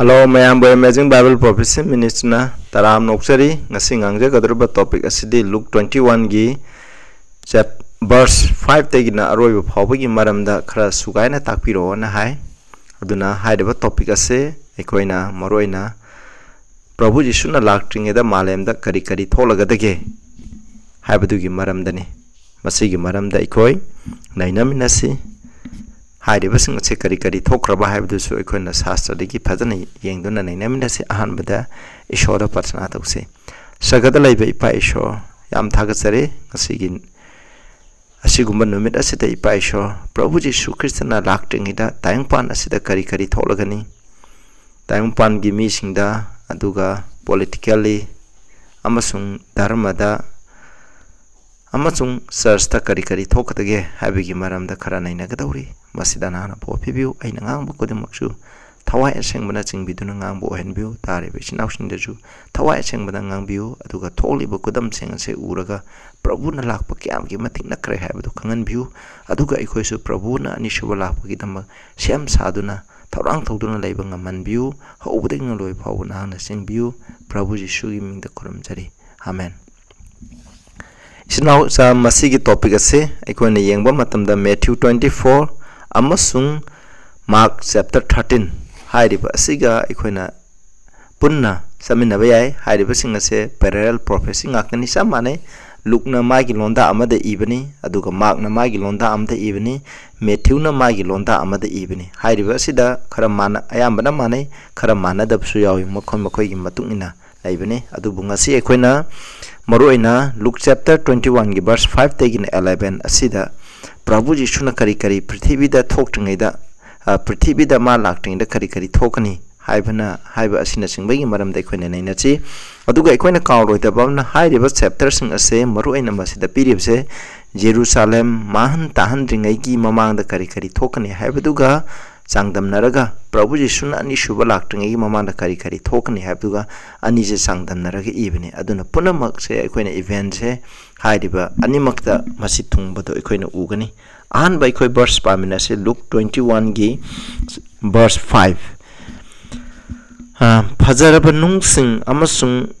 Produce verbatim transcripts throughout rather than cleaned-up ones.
Hello, ꯃꯌꯥꯝꯕꯨ Amazing Bible Prophecy Ministryꯅ ꯇꯔꯥꯝꯅ ꯑꯣꯛꯆꯔꯤ꯫ ꯉꯁꯤ ꯉꯥꯡꯖꯒꯗꯧꯔꯤꯕ topic ꯑꯁꯤꯗꯤ Luke twenty-oneꯒꯤ chap-, verse fiveꯇꯒꯤꯅ ꯑꯔꯣꯏꯕ ꯐꯥꯎꯕꯒꯤ ꯃꯔꯝꯗ ꯈꯔ ꯁꯨꯒꯥꯏꯅ ꯇꯥꯛꯄꯤꯔꯛꯑꯣꯅ ꯍꯥꯏ꯫ ꯑꯗꯨꯅ ꯍꯥꯏꯔꯤꯕ topic ꯑꯁꯤ ꯑꯩꯈꯣꯏꯅ ꯃꯔꯨꯑꯣꯏꯅ ꯄ꯭ꯔꯚꯨ ꯖꯤꯁꯨꯅ ꯂꯥꯛꯇ꯭ꯔꯤꯉꯩꯗ ꯃꯥꯂꯦꯝꯗ ꯀꯔꯤ ꯀꯔꯤ ꯊꯣꯛꯂꯒꯗꯒꯦ ꯍꯥꯏꯕꯗꯨꯒꯤ ꯃꯔꯝꯗꯅꯤ꯫ ꯃꯁꯤꯒꯤ ꯃꯔꯝꯗ ꯑꯩꯈꯣꯏ ꯅꯩꯅꯃꯤꯟꯅꯁꯤ꯫ ꯍꯥꯏꯔꯤꯕꯁꯤꯡ ꯑꯁꯤ ꯀꯔꯤ ꯀꯔꯤ ꯊꯣꯛꯈ꯭ꯔꯕ ꯍꯥꯏꯕꯗꯨꯁꯨ ꯑꯩꯈꯣꯏꯅ ꯁꯥꯁꯇ꯭ꯔꯗꯒꯤ ꯐꯖꯅ ꯌꯦꯡꯗꯨꯅ ꯅꯩꯅꯃꯤꯟꯅꯁꯤ꯫ ꯑꯍꯥꯟꯕꯗ ꯏꯁꯣꯔꯗ ꯄ꯭ꯔꯊꯅꯥ ꯇꯧꯁꯤ꯫ ꯁꯔꯒꯗ ꯂꯩꯕ ꯏꯄꯥ ꯏꯁꯣꯔ, ꯌꯥꯝ ꯊꯥꯒꯠꯆꯔꯤ ꯉꯁꯤꯒꯤ ꯑꯁꯤꯒꯨꯝꯕ ꯅꯨꯃꯤꯠ ꯑꯁꯤꯗ ꯏꯄꯥ ꯏꯁꯣꯔ ꯄ꯭ꯔꯚꯨ ꯖꯤꯁꯨ ꯈ꯭ꯔꯤꯁꯇꯅ ꯂꯥꯛꯇ꯭ꯔꯤꯉꯩꯗ ꯇꯥꯏꯕꯪꯄꯥꯟ ꯑꯁꯤꯗ ꯀꯔꯤ ꯀꯔꯤ ꯊꯣꯛꯂꯒꯅꯤ? ꯇꯥꯏꯕꯪꯄꯥꯟꯒꯤ ꯃꯤꯁꯤꯡꯗ, ꯑꯗꯨꯒ politically ꯑꯃꯁꯨꯡ ꯙꯔꯃꯗ ꯑꯃꯁꯨꯡ churchꯇ ꯀꯔꯤ ꯀꯔꯤ ꯊꯣꯛꯀꯗꯒꯦ ꯍꯥꯏꯕꯒꯤ ꯃꯔꯝꯗ ꯈꯔ ꯅꯩꯅꯒꯗꯧꯔꯤ꯫ ꯃꯁꯤꯗ ꯅꯍꯥꯛꯅ ꯄꯣꯠ ꯄꯤꯕꯤꯌꯨ꯫ ꯑꯩꯅ ꯉꯥꯡꯕ ꯈꯨꯗꯤꯡꯃꯛꯁꯨ ꯊꯋꯥꯏ ꯑꯁꯦꯡꯕꯅ ꯆꯤꯡꯕꯤꯗꯨꯅ ꯉꯥꯡꯕ ꯑꯣꯏꯍꯟꯕꯤꯌꯨ꯫ ꯇꯥꯔꯤꯕ ꯏꯆꯤꯟ ꯏꯅꯥꯎꯁꯤꯡꯗꯁꯨ ꯊꯋꯥꯏ ꯑꯁꯦꯡꯕꯗ ꯉꯥꯡꯕꯤꯌꯨ, ꯑꯗꯨꯒ ꯊꯣꯛꯂꯤꯕ ꯈꯨꯗꯝꯁꯤꯡ ꯑꯁꯦ ꯎꯔꯒ ꯄ꯭ꯔꯚꯨꯅ ꯂꯥꯛꯄ ꯀꯌꯥꯝꯒꯤ ꯃꯇꯤꯛ ꯅꯛꯈ꯭ꯔꯦ ꯍꯥꯏꯕꯗꯨ ꯈꯪꯍꯟꯕꯤꯌꯨ꯫ ꯑꯗꯨꯒ ꯑꯩꯈꯣꯏꯁꯨ ꯄ꯭ꯔꯚꯨꯅ ꯑꯅꯤꯁꯨꯕ ꯂꯥꯛꯄꯒꯤꯗꯃꯛ ꯁꯦꯝ ꯁꯥꯗꯨꯅ, ꯊꯧꯔꯥꯡ ꯇꯧꯗꯨꯅ ꯂꯩꯕ ꯉꯝꯍꯟꯕꯤꯌꯨ꯫ ꯍꯧꯕꯗꯒꯤꯅ ꯂꯣꯏ ꯐꯥꯎꯕ ꯅꯍꯥꯛꯅ ꯆꯤꯡꯕꯤꯌꯨ꯫ ꯄ꯭ꯔꯚꯨ ꯖꯤꯁꯨꯒꯤ ꯃꯤꯡꯗ ꯈꯨꯔꯨꯝꯖꯔꯤ꯫ ꯑꯥꯃꯦꯟ꯫ ꯏꯆꯤꯟ ꯏꯅꯥꯎ, ꯆꯥ-, ꯃꯁꯤꯒꯤ topic ꯑꯁꯤ ꯑꯩꯈꯣꯏꯅ ꯌꯦꯡꯕ ꯃꯇꯝꯗ Matthew twenty-four ꯑꯃꯁꯨꯡ Mark chapter thirteen ꯍꯥꯏꯔꯤꯕ ꯑꯁꯤꯒ ꯑꯩꯈꯣꯏꯅ ꯄꯨꯟꯅ ꯆꯠꯃꯤꯟꯅꯕ ꯌꯥꯏ꯫ ꯍꯥꯏꯔꯤꯕꯁꯤꯡ ꯑꯁꯦ parallel prophecy ꯉꯥꯛꯇꯅꯤ, ꯆꯞ ꯃꯥꯟꯅꯩ꯫ ꯂꯨꯛꯅ ꯃꯥꯒꯤ ꯂꯣꯟꯗꯥ ꯑꯃꯗ ꯏꯕꯅꯤ, ꯑꯗꯨꯒ ꯃꯥꯔꯛꯅ ꯃꯥꯒꯤ ꯂꯣꯟꯗꯥ ꯑꯃꯗ ꯏꯕꯅꯤ, ꯃꯦꯊ꯭ꯌꯨꯅ ꯃꯥꯒꯤ ꯂꯣꯟꯗꯥ ꯑꯃꯗ ꯏꯕꯅꯤ꯫ ꯍꯥꯏꯔꯤꯕ ꯑꯁꯤꯗ ꯈꯔ ꯃꯥꯟꯅ-, ꯑꯌꯥꯝꯕꯅ ꯃꯥꯟꯅꯩ, ꯈꯔ ꯃꯥꯟꯅꯗꯕꯁꯨ ꯌꯥꯎꯏ, ꯃꯈꯣꯏ ꯃꯈꯣꯏꯒꯤ ꯃꯇꯨꯡ ꯏꯟꯅ ꯂꯩꯕꯅꯤ꯫ ꯑꯗꯨꯕꯨ ꯉꯁꯤ ꯑꯩꯈꯣꯏꯅ ꯃꯔꯨꯑꯣꯏꯅ Luke chapter twenty-oneꯒꯤ verse fiveꯇꯒꯤꯅ eleven ꯑꯁꯤꯗ ꯄ꯭ꯔꯚꯨ ꯖꯤꯁꯨꯅ ꯀꯔꯤ ꯀꯔꯤ ꯄ꯭ꯔꯤꯊꯤꯕꯤꯗ ꯊꯣꯛꯇ꯭ꯔꯤꯉꯩꯗ, ꯑ, ꯄ꯭ꯔꯤꯊꯤꯕꯤꯗ ꯃꯥ ꯂꯥꯛꯇ꯭ꯔꯤꯉꯩꯗ ꯀꯔꯤ ꯀꯔꯤ ꯊꯣꯛꯀꯅꯤ ꯍꯥꯏꯕꯅ, ꯍꯥꯏꯕ ꯑꯁꯤꯅꯆꯤꯡꯕꯒꯤ ꯃꯔꯝꯗ ꯑꯩꯈꯣꯏꯅ ꯅꯩꯅꯁꯤ꯫ ꯑꯗꯨꯒ ꯑꯩꯈꯣꯏꯅ ꯀꯥꯎꯔꯣꯏꯗꯕ ꯑꯃꯅ, ꯍꯥꯏꯔꯤꯕ chapterꯁꯤꯡ ꯑꯁꯦ ꯃꯔꯨꯑꯣꯏꯅ ꯃꯁꯤꯗ ꯄꯤꯔꯤꯕꯁꯦ ꯖꯦꯔꯨꯁꯥꯂꯦꯝ ꯃꯥꯡꯍꯟ ꯇꯥꯍꯟꯗ꯭ꯔꯤꯉꯩꯒꯤ ꯃꯃꯥꯡꯗ ꯀꯔꯤ ꯀꯔꯤ ꯊꯣꯛꯀꯅꯤ ꯍꯥꯏꯕꯗꯨꯒ ꯆꯥꯡꯗꯝꯅꯔꯒ, ꯄ꯭ꯔꯚꯨ ꯖꯤꯁꯨꯅ ꯑꯅꯤꯁꯨꯕ ꯂꯥꯛꯇ꯭ꯔꯤꯉꯩꯒꯤ ꯃꯃꯥꯡꯗ ꯀꯔꯤ ꯀꯔꯤ ꯊꯣꯛꯀꯅꯤ ꯍꯥꯏꯕꯗꯨꯒ ꯑꯅꯤꯁꯦ ꯆꯥꯡꯗꯝꯅꯔꯒ ꯏꯕꯅꯤ꯫ ꯑꯗꯨꯅ ꯄꯨꯝꯅꯃꯛꯁꯦ ꯑꯩꯈꯣꯏꯅ eventꯁꯦ ꯍꯥꯏꯔꯤꯕ ꯑꯅꯤꯃꯛꯇ ꯃꯁꯤ ꯊꯨꯡꯕꯗꯣ ꯑꯩꯈꯣꯏꯅ ꯎꯒꯅꯤ꯫ ꯑꯍꯥꯟꯕ ꯑꯩꯈꯣꯏ verse ꯄꯥꯃꯤꯟꯅꯁꯤ, Luke twenty-oneꯒꯤ verse five꯫ ꯑ, ꯐꯖꯔꯕ ꯅꯨꯡꯁꯤꯡ ꯑꯃꯁꯨꯡ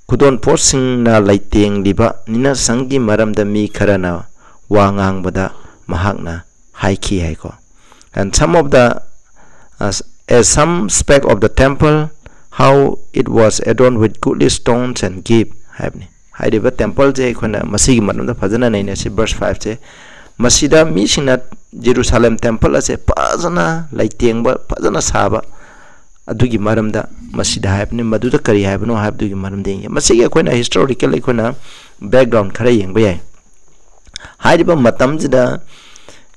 ꯈꯨꯗꯣꯟꯄꯣꯠꯁꯤꯡꯅ ꯂꯩꯇꯦꯡꯂꯤꯕ ꯅꯤꯅꯁꯪꯒꯤ ꯃꯔꯝꯗ ꯃꯤ ꯈꯔꯅ ꯋꯥ ꯉꯥꯡꯕꯗ ꯃꯍꯥꯛꯅ ꯍꯥꯏꯈꯤ ꯍꯥꯏꯀꯣ꯫ And some of the, uh, as some spake of the temple, how it was adorned with goodly stones and gift ꯍꯥꯏꯕꯅꯤ꯫ ꯍꯥꯏꯔꯤꯕ temple ꯁꯦ ꯑꯩꯈꯣꯏꯅ ꯃꯁꯤꯒꯤ ꯃꯔꯝꯗ ꯐꯖꯅ ꯅꯩꯅꯁꯤ꯫ Verse five ꯁꯦ, ꯃꯁꯤꯗ ꯃꯤꯁꯤꯡꯅ ꯖꯦꯔꯨꯁꯥꯂꯦꯝ temple ꯑꯁꯦ ꯐꯖꯅ ꯂꯩꯇꯦꯡꯕ, ꯐꯖꯅ ꯁꯥꯕ, ꯑꯗꯨꯒꯤ ꯃꯔꯝꯗ ꯃꯁꯤꯗ ꯍꯥꯏꯕꯅꯤ꯫ ꯃꯗꯨꯗ ꯀꯔꯤ ꯍꯥꯏꯕꯅꯣ ꯍꯥꯏꯕꯗꯨꯒꯤ ꯃꯔꯝꯗ ꯌꯦꯡꯁꯤ꯫ ꯃꯁꯤꯒꯤ ꯑꯩꯈꯣꯏꯅ historical ꯑꯩꯈꯣꯏꯅ background ꯈꯔ ꯌꯦꯡꯕ ꯌꯥꯏ꯫ ꯍꯥꯏꯔꯤꯕ ꯃꯇꯝꯁꯤꯗ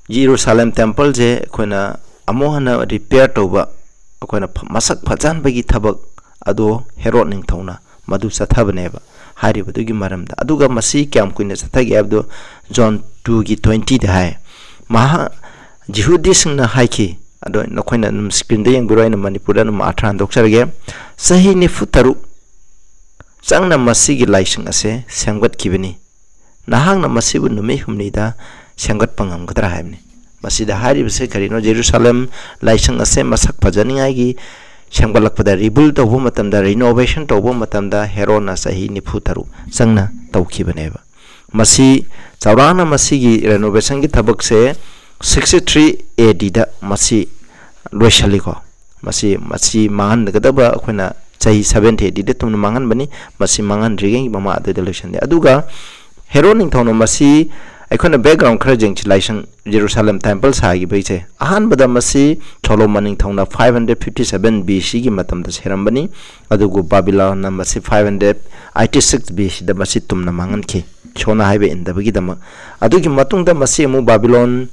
ꯖꯦꯔꯨꯁꯥꯂꯦꯝ temple ꯁꯦ ꯑꯩꯈꯣꯏꯅ ꯑꯃꯨꯛ ꯍꯟꯅ repair ꯇꯧꯕ, ꯑꯩꯈꯣꯏꯅ ꯐ-, ꯃꯁꯛ ꯐꯖꯍꯟꯕꯒꯤ ꯊꯕꯛ ꯑꯗꯣ ꯍꯦꯔꯣꯗ ꯅꯤꯡꯊꯧꯅ ꯃꯗꯨ ꯆꯠꯊꯕꯅꯦꯕ ꯍꯥꯏꯔꯤꯕꯗꯨꯒꯤ ꯃꯔꯝꯗ꯫ ꯑꯗꯨꯒ ꯃꯁꯤ ꯀꯌꯥꯝ ꯀꯨꯏꯅ ꯆꯠꯊꯒꯦ ꯍꯥꯏꯕꯗꯨ John two ꯒꯤ twenty ꯗ ꯍꯥꯏ꯫ ꯃꯍꯥꯛ, ꯖꯤꯍꯨꯗꯤꯁꯤꯡꯅ ꯍꯥꯏꯈꯤ, ꯑꯗꯣ ꯅꯈꯣꯏꯅ ꯑꯗꯨꯝ screen ꯗ ꯌꯦꯡꯕꯤꯔꯣ, ꯑꯩꯅ ꯃꯅꯤꯄꯨꯔꯗ ꯑꯗꯨꯝ ꯑꯥꯔꯊ ꯍꯟꯗꯣꯛꯆꯔꯒꯦ꯫ ꯆꯍꯤ ꯅꯤꯐꯨ ꯇꯔꯨꯛ ꯆꯪꯅ ꯃꯁꯤꯒꯤ ꯂꯥꯏꯁꯪ ꯑꯁꯦ ꯁꯦꯝꯒꯠꯈꯤꯕꯅꯤ꯫ ꯅꯍꯥꯛꯅ ꯃꯁꯤꯕꯨ ꯅꯨꯃꯤꯠ ꯍꯨꯝꯅꯤꯗ ꯁꯦꯝꯒꯠꯄ ꯉꯝꯒꯗ꯭ꯔꯥ ꯍꯥꯏꯕꯅꯤ꯫ ꯃꯁꯤꯗ ꯍꯥꯏꯔꯤꯕꯁꯦ ꯀꯔꯤꯅꯣ? ꯖꯦꯔꯨꯁꯥꯂꯦꯝ ꯂꯥꯏꯁꯪ ꯑꯁꯦ ꯃꯁꯛ ꯐꯖꯅꯤꯡꯉꯥꯏꯒꯤ ꯁꯦꯝꯒꯠꯂꯛꯄꯗ, rebuild ꯇꯧꯕ ꯃꯇꯝꯗ, renovation ꯇꯧꯕ ꯃꯇꯝꯗ ꯍꯦꯔꯣꯗꯅ ꯆꯍꯤ ꯅꯤꯐꯨ ꯇꯔꯨꯛ ꯆꯪꯅ ꯇꯧꯈꯤꯕꯅꯦꯕ꯫ ꯃꯁꯤ ꯆꯥꯎꯔꯥꯛꯅ ꯃꯁꯤꯒꯤ renovation ꯒꯤ ꯊꯕꯛꯁꯦ sixty three A D ꯗ ꯃꯁꯤ ꯂꯣꯏꯁꯤꯜꯂꯤꯀꯣ꯫ ꯃꯁꯤ, ꯃꯁꯤ ꯃꯥꯡꯍꯟꯒꯗꯕ ꯑꯩꯈꯣꯏꯅ ꯆꯍꯤ seventy A D ꯗ ꯇꯨꯝꯅ ꯃꯥꯡꯍꯟꯕꯅꯤ꯫ ꯃꯁꯤ ꯃꯥꯡꯍꯟꯗ꯭ꯔꯤꯉꯩꯒꯤ ꯃꯃꯥꯡ ꯑꯗꯨꯗ ꯂꯣꯏꯁꯤꯟꯗꯦ꯫ ꯑꯗꯨꯒ ꯍꯦꯔꯣꯗ ꯅꯤꯡꯊꯧꯅ ꯃꯁꯤ, ꯑꯩꯈꯣꯏꯅ background ꯈꯔ ꯌꯦꯡꯁꯤ, ꯂꯥꯏꯁꯪ ꯖꯦꯔꯨꯁꯥꯂꯦꯝ temple ꯁꯥꯈꯤꯕꯒꯤꯁꯦ꯫ ꯑꯍꯥꯟꯕꯗ ꯃꯁꯤ ꯁꯣꯂꯣꯃꯣꯟ ꯅꯤꯡꯊꯧꯅ five hundred fifty seven B C ꯒꯤ ꯃꯇꯝꯗ ꯁꯦꯝꯔꯝꯕꯅꯤ, ꯑꯗꯨꯕꯨ ꯕꯥꯕꯤꯂꯣꯟꯅ ꯃꯁꯤ five hundred eighty six B C ꯗ ꯃꯁꯤ ꯇꯨꯝꯅ ꯃꯥꯡꯍꯟꯈꯤ, ꯏꯁꯣꯔꯅ ꯍꯥꯏꯕ ꯏꯟꯗꯕꯒꯤꯗꯃꯛ꯫ ꯑꯗꯨꯒꯤ ꯃꯇꯨꯡꯗ ꯃꯁꯤ ꯑꯃꯨꯛ ꯕꯥꯕꯤꯂꯣꯟ,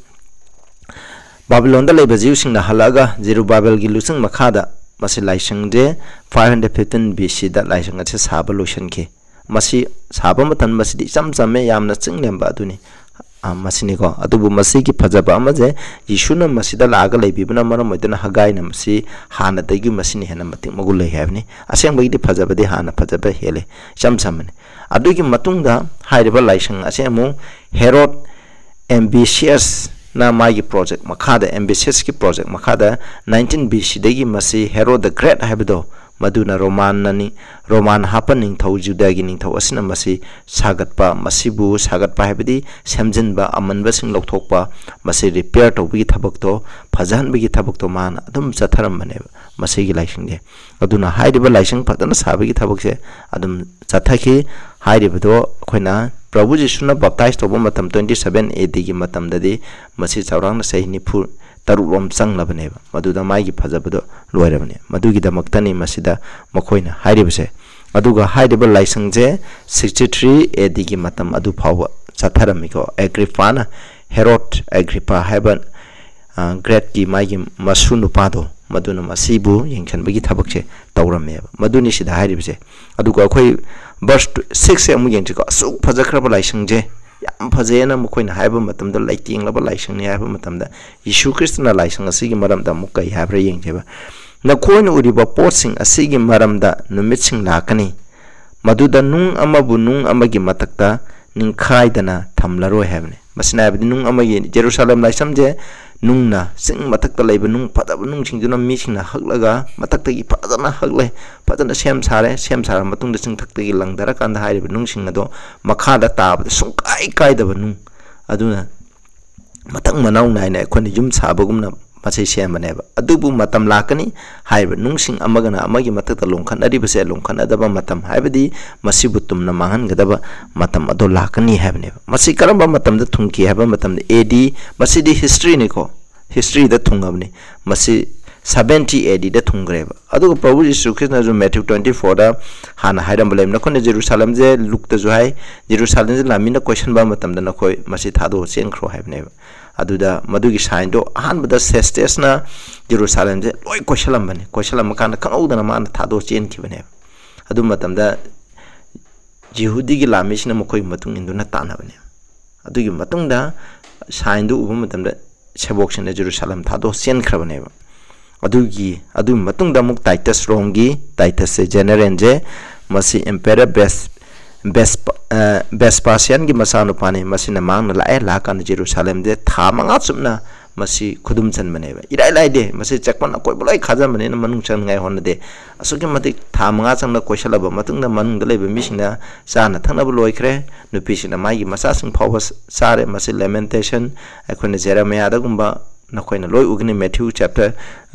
ꯕꯥꯕꯤꯂꯣꯟꯗ ꯂꯩꯕ ꯖꯤꯎꯁꯤꯡꯅ ꯍꯜꯂꯛꯑꯒ ꯖꯦꯔꯨꯕꯥꯕꯦꯜꯒꯤ ꯂꯨꯆꯤꯡ ꯃꯈꯥꯗ ꯃꯁꯤ ꯂꯥꯏꯁꯪꯁꯦ five hundred fifteen B C ꯗ ꯂꯥꯏꯁꯪ ꯑꯁꯤ ꯁꯥꯕ ꯂꯣꯏꯁꯤꯟꯈꯤ꯫ ꯃꯁꯤ ꯁꯥꯕ ꯃꯇꯝ, ꯃꯁꯤꯗꯤ ꯏꯆꯝ ꯆꯝꯃꯦ, ꯌꯥꯝꯅ ꯆꯤꯡ ꯂꯦꯝꯕ ꯑꯗꯨꯅꯤ꯫ ꯑ, ꯃꯁꯤꯅꯤꯀꯣ꯫ ꯑꯗꯨꯕꯨ ꯃꯁꯤꯒꯤ ꯐꯖꯕ ꯑꯃꯁꯦ, ꯌꯤꯁꯨꯅ ꯃꯁꯤꯗ ꯂꯥꯛꯑꯒ ꯂꯩꯕꯤꯕꯅ ꯃꯔꯝ ꯑꯣꯏꯗꯨꯅ ꯍꯒꯥꯏꯅ ꯃꯁꯤ ꯍꯥꯟꯅꯗꯒꯤ ꯃꯁꯤꯅ ꯍꯦꯟꯅ ꯃꯇꯤꯛ ꯃꯒꯨꯟ ꯂꯩ ꯍꯥꯏꯕꯅꯤ꯫ ꯑꯁꯦꯡꯕꯒꯤꯗꯤ ꯐꯖꯕꯗꯤ ꯍꯥꯟꯅ ꯐꯖꯕ ꯍꯦꯜꯂꯤ, ꯏꯆꯝ ꯆꯝꯕꯅꯤ꯫ ꯑꯗꯨꯒꯤ ꯃꯇꯨꯡꯗ ꯍꯥꯏꯔꯤꯕ ꯂꯥꯏꯁꯪ ꯑꯁꯤ ꯑꯃꯨꯛ ꯍꯦꯔꯣꯗ ꯑꯦꯝꯕꯤꯁꯤꯌꯁ ꯅ ꯃꯥꯒꯤ ꯄ꯭ꯔꯣꯖꯦꯛ ꯃꯈꯥꯗ, ꯑꯦꯝꯕꯤꯁꯤꯌꯁꯀꯤ ꯄ꯭ꯔꯣꯖꯦꯛ ꯃꯈꯥꯗ, ꯅꯥꯏꯟꯇꯤꯟ ꯕꯤ ꯁꯤꯗꯒꯤ ꯃꯁꯤ ꯍꯦꯔꯣꯗ ꯒ꯭ꯔꯦꯠ ꯍꯥꯏꯕꯗꯣ, ꯃꯗꯨꯅ ꯔꯣꯃꯥꯟꯅꯅꯤ, ꯔꯣꯃꯥꯟ ꯍꯥꯞꯄ ꯅꯤꯡꯊꯧ, ꯖꯨꯗꯥꯒꯤ ꯅꯤꯡꯊꯧ ꯑꯁꯤꯅ ꯃꯁꯤ ꯁꯥꯒꯠꯄ, ꯃꯁꯤꯕꯨ ꯁꯥꯒꯠꯄ ꯍꯥꯏꯕꯗꯤ ꯁꯦꯝꯖꯤꯟꯕ, ꯑꯃꯟꯕꯁꯤꯡ ꯂꯧꯊꯣꯛꯄ, ꯃꯁꯤ ꯔꯤꯄꯤꯌꯔ ꯇꯧꯕꯒꯤ ꯊꯕꯛꯇꯣ, ꯐꯖꯍꯟꯕꯒꯤ ꯊꯕꯛꯇꯣ ꯃꯥꯅ ꯑꯗꯨꯝ ꯆꯠꯊꯔꯝꯕꯅꯦꯕ ꯃꯁꯤꯒꯤ ꯂꯥꯏꯁꯪꯁꯦ꯫ ꯑꯗꯨꯅ ꯍꯥꯏꯔꯤꯕ ꯂꯥꯏꯁꯪ ꯐꯖꯅ ꯁꯥꯕꯒꯤ ꯊꯕꯛꯁꯦ ꯑꯗꯨꯝ ꯆꯠꯊꯈꯤ꯫ ꯍꯥꯏꯔꯤꯕꯗꯣ ꯑꯩꯈꯣꯏꯅ ꯄ꯭ꯔꯚꯨ ꯖꯤꯁꯨꯅ ꯕꯞꯇꯥꯏꯁ ꯇꯧꯕ ꯃꯇꯝ, twenty seven A Dꯒꯤ ꯃꯇꯝꯗꯗꯤ ꯃꯁꯤ ꯆꯥꯎꯔꯥꯛꯅ ꯆꯍꯤ ꯅꯤꯐꯨ ꯇꯔꯨꯛ ꯔꯣꯝ ꯆꯪꯂꯕꯅꯦꯕ꯫ ꯃꯗꯨꯗ ꯃꯥꯒꯤ ꯐꯖꯕꯗꯣ ꯂꯣꯏꯔꯕꯅꯦ꯫ ꯃꯗꯨꯒꯤꯗꯃꯛꯇꯅꯤ ꯃꯁꯤꯗ ꯃꯈꯣꯏꯅ ꯍꯥꯏꯔꯤꯕꯁꯦ꯫ ꯑꯗꯨꯒ ꯍꯥꯏꯔꯤꯕ ꯂꯥꯏꯁꯪꯁꯦ sixty three A Dꯒꯤ ꯃꯇꯝ ꯑꯗꯨ ꯐꯥꯎꯕ ꯆꯠꯊꯔꯝꯃꯤꯀꯣ꯫ ꯑꯦꯒ꯭ꯔꯤꯄꯥꯅ, ꯍꯦꯔꯣꯗ ꯑꯦꯒ꯭ꯔꯤꯄꯥ ꯍꯥꯏꯕ, ꯑ, ꯒ꯭ꯔꯦꯠꯀꯤ ꯃꯥꯒꯤ ꯃꯁꯨ ꯅꯨꯄꯥꯗꯣ, ꯃꯗꯨꯅ ꯃꯁꯤꯕꯨ ꯌꯦꯡꯁꯤꯟꯕꯒꯤ ꯊꯕꯛꯁꯦ ꯇꯧꯔꯝꯃꯦꯕ꯫ ꯃꯗꯨꯅꯤ ꯁꯤꯗ ꯍꯥꯏꯔꯤꯕꯁꯦ꯫ ꯑꯗꯨꯒ ꯑꯩꯈꯣꯏ verse sixꯁꯦ ꯑꯃꯨꯛ ꯌꯦꯡꯁꯤꯀꯣ꯫ ꯑꯁꯨꯛ ꯐꯖꯈ꯭ꯔꯕ ꯂꯥꯏꯁꯪꯁꯦ, ꯌꯥꯝ ꯐꯖꯩꯑꯅ ꯃꯈꯣꯏꯅ ꯍꯥꯏꯕ ꯃꯇꯝꯗ, ꯂꯩꯇꯦꯡꯂꯕ ꯂꯥꯏꯁꯪꯅꯤ ꯍꯥꯏꯕ ꯃꯇꯝꯗ, ꯌꯤꯁꯨ ꯈ꯭ꯔꯤꯁꯇꯅ ꯂꯥꯏꯁꯪ ꯑꯁꯤꯒꯤ ꯃꯔꯝꯗ ꯑꯃꯨꯛ ꯀꯔꯤ ꯍꯥꯏꯕ꯭ꯔꯥ ꯌꯦꯡꯁꯦꯕ꯫ "ꯅꯈꯣꯏꯅ ꯎꯔꯤꯕ ꯄꯣꯠꯁꯤꯡ ꯑꯁꯤꯒꯤ ꯃꯔꯝꯗ ꯅꯨꯃꯤꯠꯁꯤꯡ ꯂꯥꯛꯀꯅꯤ, ꯃꯗꯨꯗ ꯅꯨꯡ ꯑꯃꯕꯨ ꯅꯨꯡ ꯑꯃꯒꯤ ꯃꯊꯛꯇ ꯅꯤꯡꯈꯥꯏꯗꯅ ꯊꯝꯂꯔꯣꯏ" ꯍꯥꯏꯕꯅꯤ꯫ ꯃꯁꯤꯅ ꯍꯥꯏꯕꯗꯤ ꯅꯨꯡ ꯑꯃꯒꯤ, ꯖꯦꯔꯨꯁꯥꯂꯦꯝ ꯂꯥꯏꯁꯪꯁꯦ ꯅꯨꯡꯅ, ꯆꯤꯡ ꯃꯊꯛꯇ ꯂꯩꯕ ꯅꯨꯡ ꯐꯖꯕ ꯅꯨꯡꯁꯤꯡꯗꯨꯅ ꯃꯤꯁꯤꯡꯅ ꯍꯛꯂꯒ, ꯃꯊꯛꯇꯒꯤ ꯐꯖꯅ ꯍꯛꯂꯦ, ꯐꯖꯅ ꯁꯦꯝ ꯁꯥꯔꯦ, ꯁꯦꯝ ꯁꯥꯔꯕ ꯃꯇꯨꯡꯗ ꯆꯤꯡꯊꯛꯇꯒꯤ ꯂꯪꯊꯔꯀꯥꯟꯗ ꯍꯥꯏꯔꯤꯕ ꯅꯨꯡꯁꯤꯡ ꯑꯗꯣ ꯃꯈꯥꯗ ꯇꯥꯕꯗ ꯁꯨꯡꯀꯥꯏ ꯀꯥꯏꯗꯕ ꯅꯨꯡ, ꯑꯗꯨꯅ ꯃꯊꯪ ꯃꯅꯥꯎ ꯅꯥꯏꯅ ꯑꯩꯈꯣꯏꯅ ꯌꯨꯝ ꯁꯥꯕꯒꯨꯝꯅ ꯃꯁꯤ ꯁꯦꯝꯕꯅꯦꯕ꯫ ꯑꯗꯨꯕꯨ ꯃꯇꯝ ꯂꯥꯛꯀꯅꯤ ꯍꯥꯏꯔꯤꯕ ꯅꯨꯡꯁꯤꯡ ꯑꯃꯒꯅ ꯑꯃꯒꯤ ꯃꯊꯛꯇ ꯂꯣꯡꯈꯠꯅꯔꯤꯕꯁꯦ, ꯂꯣꯡꯈꯠꯅꯗꯕ ꯃꯇꯝ ꯍꯥꯏꯕꯗꯤ ꯃꯁꯤꯕꯨ ꯇꯨꯝꯅ ꯃꯥꯡꯍꯟꯒꯗꯕ ꯃꯇꯝ ꯑꯗꯣ ꯂꯥꯛꯀꯅꯤ ꯍꯥꯏꯕꯅꯦꯕ꯫ ꯃꯁꯤ ꯀꯔꯝꯕ ꯃꯇꯝꯗ ꯊꯨꯡꯈꯤ ꯍꯥꯏꯕ ꯃꯇꯝꯗ, A D, ꯃꯁꯤꯗꯤ historyꯅꯤꯀꯣ, historyꯗ ꯊꯨꯡꯉꯕꯅꯤ꯫ ꯃꯁꯤ seventy A Dꯗ ꯊꯨꯡꯈ꯭ꯔꯦꯕ꯫ ꯑꯗꯨꯒ ꯄ꯭ꯔꯚꯨ ꯖꯤꯁꯨ ꯈ꯭ꯔꯤꯁꯅꯁꯨ Matthew twenty fourꯗ ꯍꯥꯟꯅ ꯍꯥꯏꯔꯝꯕ ꯂꯩꯕꯅꯤ꯫ ꯑꯩꯈꯣꯏꯅ ꯖꯦꯔꯨꯁꯥꯂꯦꯝꯁꯦ, ꯂꯨꯛꯇꯁꯨ ꯍꯥꯏ, ꯖꯦꯔꯨꯁꯥꯂꯦꯝꯁꯦ ꯂꯥꯟꯃꯤꯅ ꯀꯣꯏꯁꯟꯕ ꯃꯇꯝꯗ ꯅꯈꯣꯏ ꯃꯁꯤ ꯊꯥꯗꯣꯛꯑ ꯆꯦꯟꯈ꯭ꯔꯣ ꯍꯥꯏꯕꯅꯦꯕ꯫ ꯑꯗꯨꯗ ꯃꯗꯨꯒꯤ signꯗꯣ ꯑꯍꯥꯟꯕꯗ ꯁꯦꯁꯇꯦꯁꯅ ꯖꯦꯔꯨꯁꯥꯂꯦꯝꯁꯦ ꯂꯣꯏ ꯀꯣꯏꯁꯜꯂꯝꯕꯅꯤ꯫ ꯀꯣꯏꯁꯜꯂꯝꯕ ꯀꯥꯟꯗ ꯈꯪꯍꯧꯗꯅ ꯃꯥꯅ ꯊꯥꯗꯣꯛꯑ ꯆꯦꯟꯈꯤꯕꯅꯦꯕ꯫ ꯑꯗꯨ ꯃꯇꯝꯗ ꯖꯤꯍꯨꯗꯤꯒꯤ ꯂꯥꯟꯃꯤꯁꯤꯡꯅ ꯃꯈꯣꯏꯒꯤ ꯃꯇꯨꯡ ꯏꯟꯗꯨꯅ ꯇꯥꯟꯅꯕꯅꯦ꯫ ꯑꯗꯨꯒꯤ ꯃꯇꯨꯡꯗ signꯗꯨ ꯎꯕ ꯃꯇꯝꯗ ꯁꯦꯕꯣꯛꯁꯤꯡꯅ ꯖꯦꯔꯨꯁꯥꯂꯦꯝ ꯊꯥꯗꯣꯛꯑ ꯆꯦꯟꯈ꯭ꯔꯕꯅꯦꯕ꯫ ꯑꯗꯨꯒꯤ, ꯑꯗꯨꯒꯤ ꯃꯇꯨꯡꯗ ꯑꯃꯨꯛ ꯇꯥꯏꯇꯁ, ꯔꯣꯝꯒꯤ ꯇꯥꯏꯇꯁꯁꯦ, ꯖꯦꯅꯦꯔꯦꯜꯁꯦ, ꯃꯁꯤ Emperor Ves-, ꯕꯦꯁꯄꯥꯁꯤꯌꯥꯟꯒꯤ ꯃꯆꯥꯅꯨꯄꯥꯅꯤ꯫ ꯃꯁꯤꯅ ꯃꯥꯡꯅ ꯂꯥꯛꯑꯦ꯫ ꯂꯥꯛꯑꯀꯥꯟꯗ ꯖꯦꯔꯨꯁꯥꯂꯦꯝꯁꯦ ꯊꯥ ꯃꯉꯥ ꯆꯨꯞꯅ ꯃꯁꯤ ꯈꯨꯗꯨꯝ ꯆꯟꯕꯅꯦꯕ꯫ ꯏꯔꯥꯏ ꯂꯥꯏꯗꯦ꯫ ꯃꯁꯤ ꯆꯦꯛꯄꯟ ꯑꯀꯣꯏꯕ ꯂꯣꯏ ꯈꯥꯖꯤꯟꯕꯅꯤꯅ ꯃꯅꯨꯡ ꯆꯪꯅꯤꯡꯉꯥꯏ ꯍꯣꯠꯅꯗꯦ꯫ ꯑꯁꯨꯛꯀꯤ ꯃꯇꯤꯛ ꯊꯥ ꯃꯉꯥ ꯆꯪꯅ ꯀꯣꯏꯁꯜꯂꯕ ꯃꯇꯨꯡꯗ ꯃꯅꯨꯡꯗ ꯂꯩꯕ ꯃꯤꯁꯤꯡꯅ ꯆꯥꯅ ꯊꯛꯅꯕ ꯂꯣꯏꯈ꯭ꯔꯦ꯫ ꯅꯨꯄꯤꯁꯤꯡꯅ ꯃꯥꯒꯤ ꯃꯆꯥꯁꯤꯡ ꯐꯥꯎꯕ ꯆꯥꯔꯦ꯫ ꯃꯁꯤ ꯂꯦꯃꯦꯟꯇꯦꯁꯟ, ꯑꯩꯈꯣꯏꯅ ꯖꯦꯔꯦꯃꯤꯌꯥꯗꯒꯨꯝꯕ ꯅꯈꯣꯏꯅ ꯂꯣꯏ ꯎꯒꯅꯤ꯫ ꯃꯦꯊ꯭ꯌꯨ ꯆꯦꯞꯇꯔ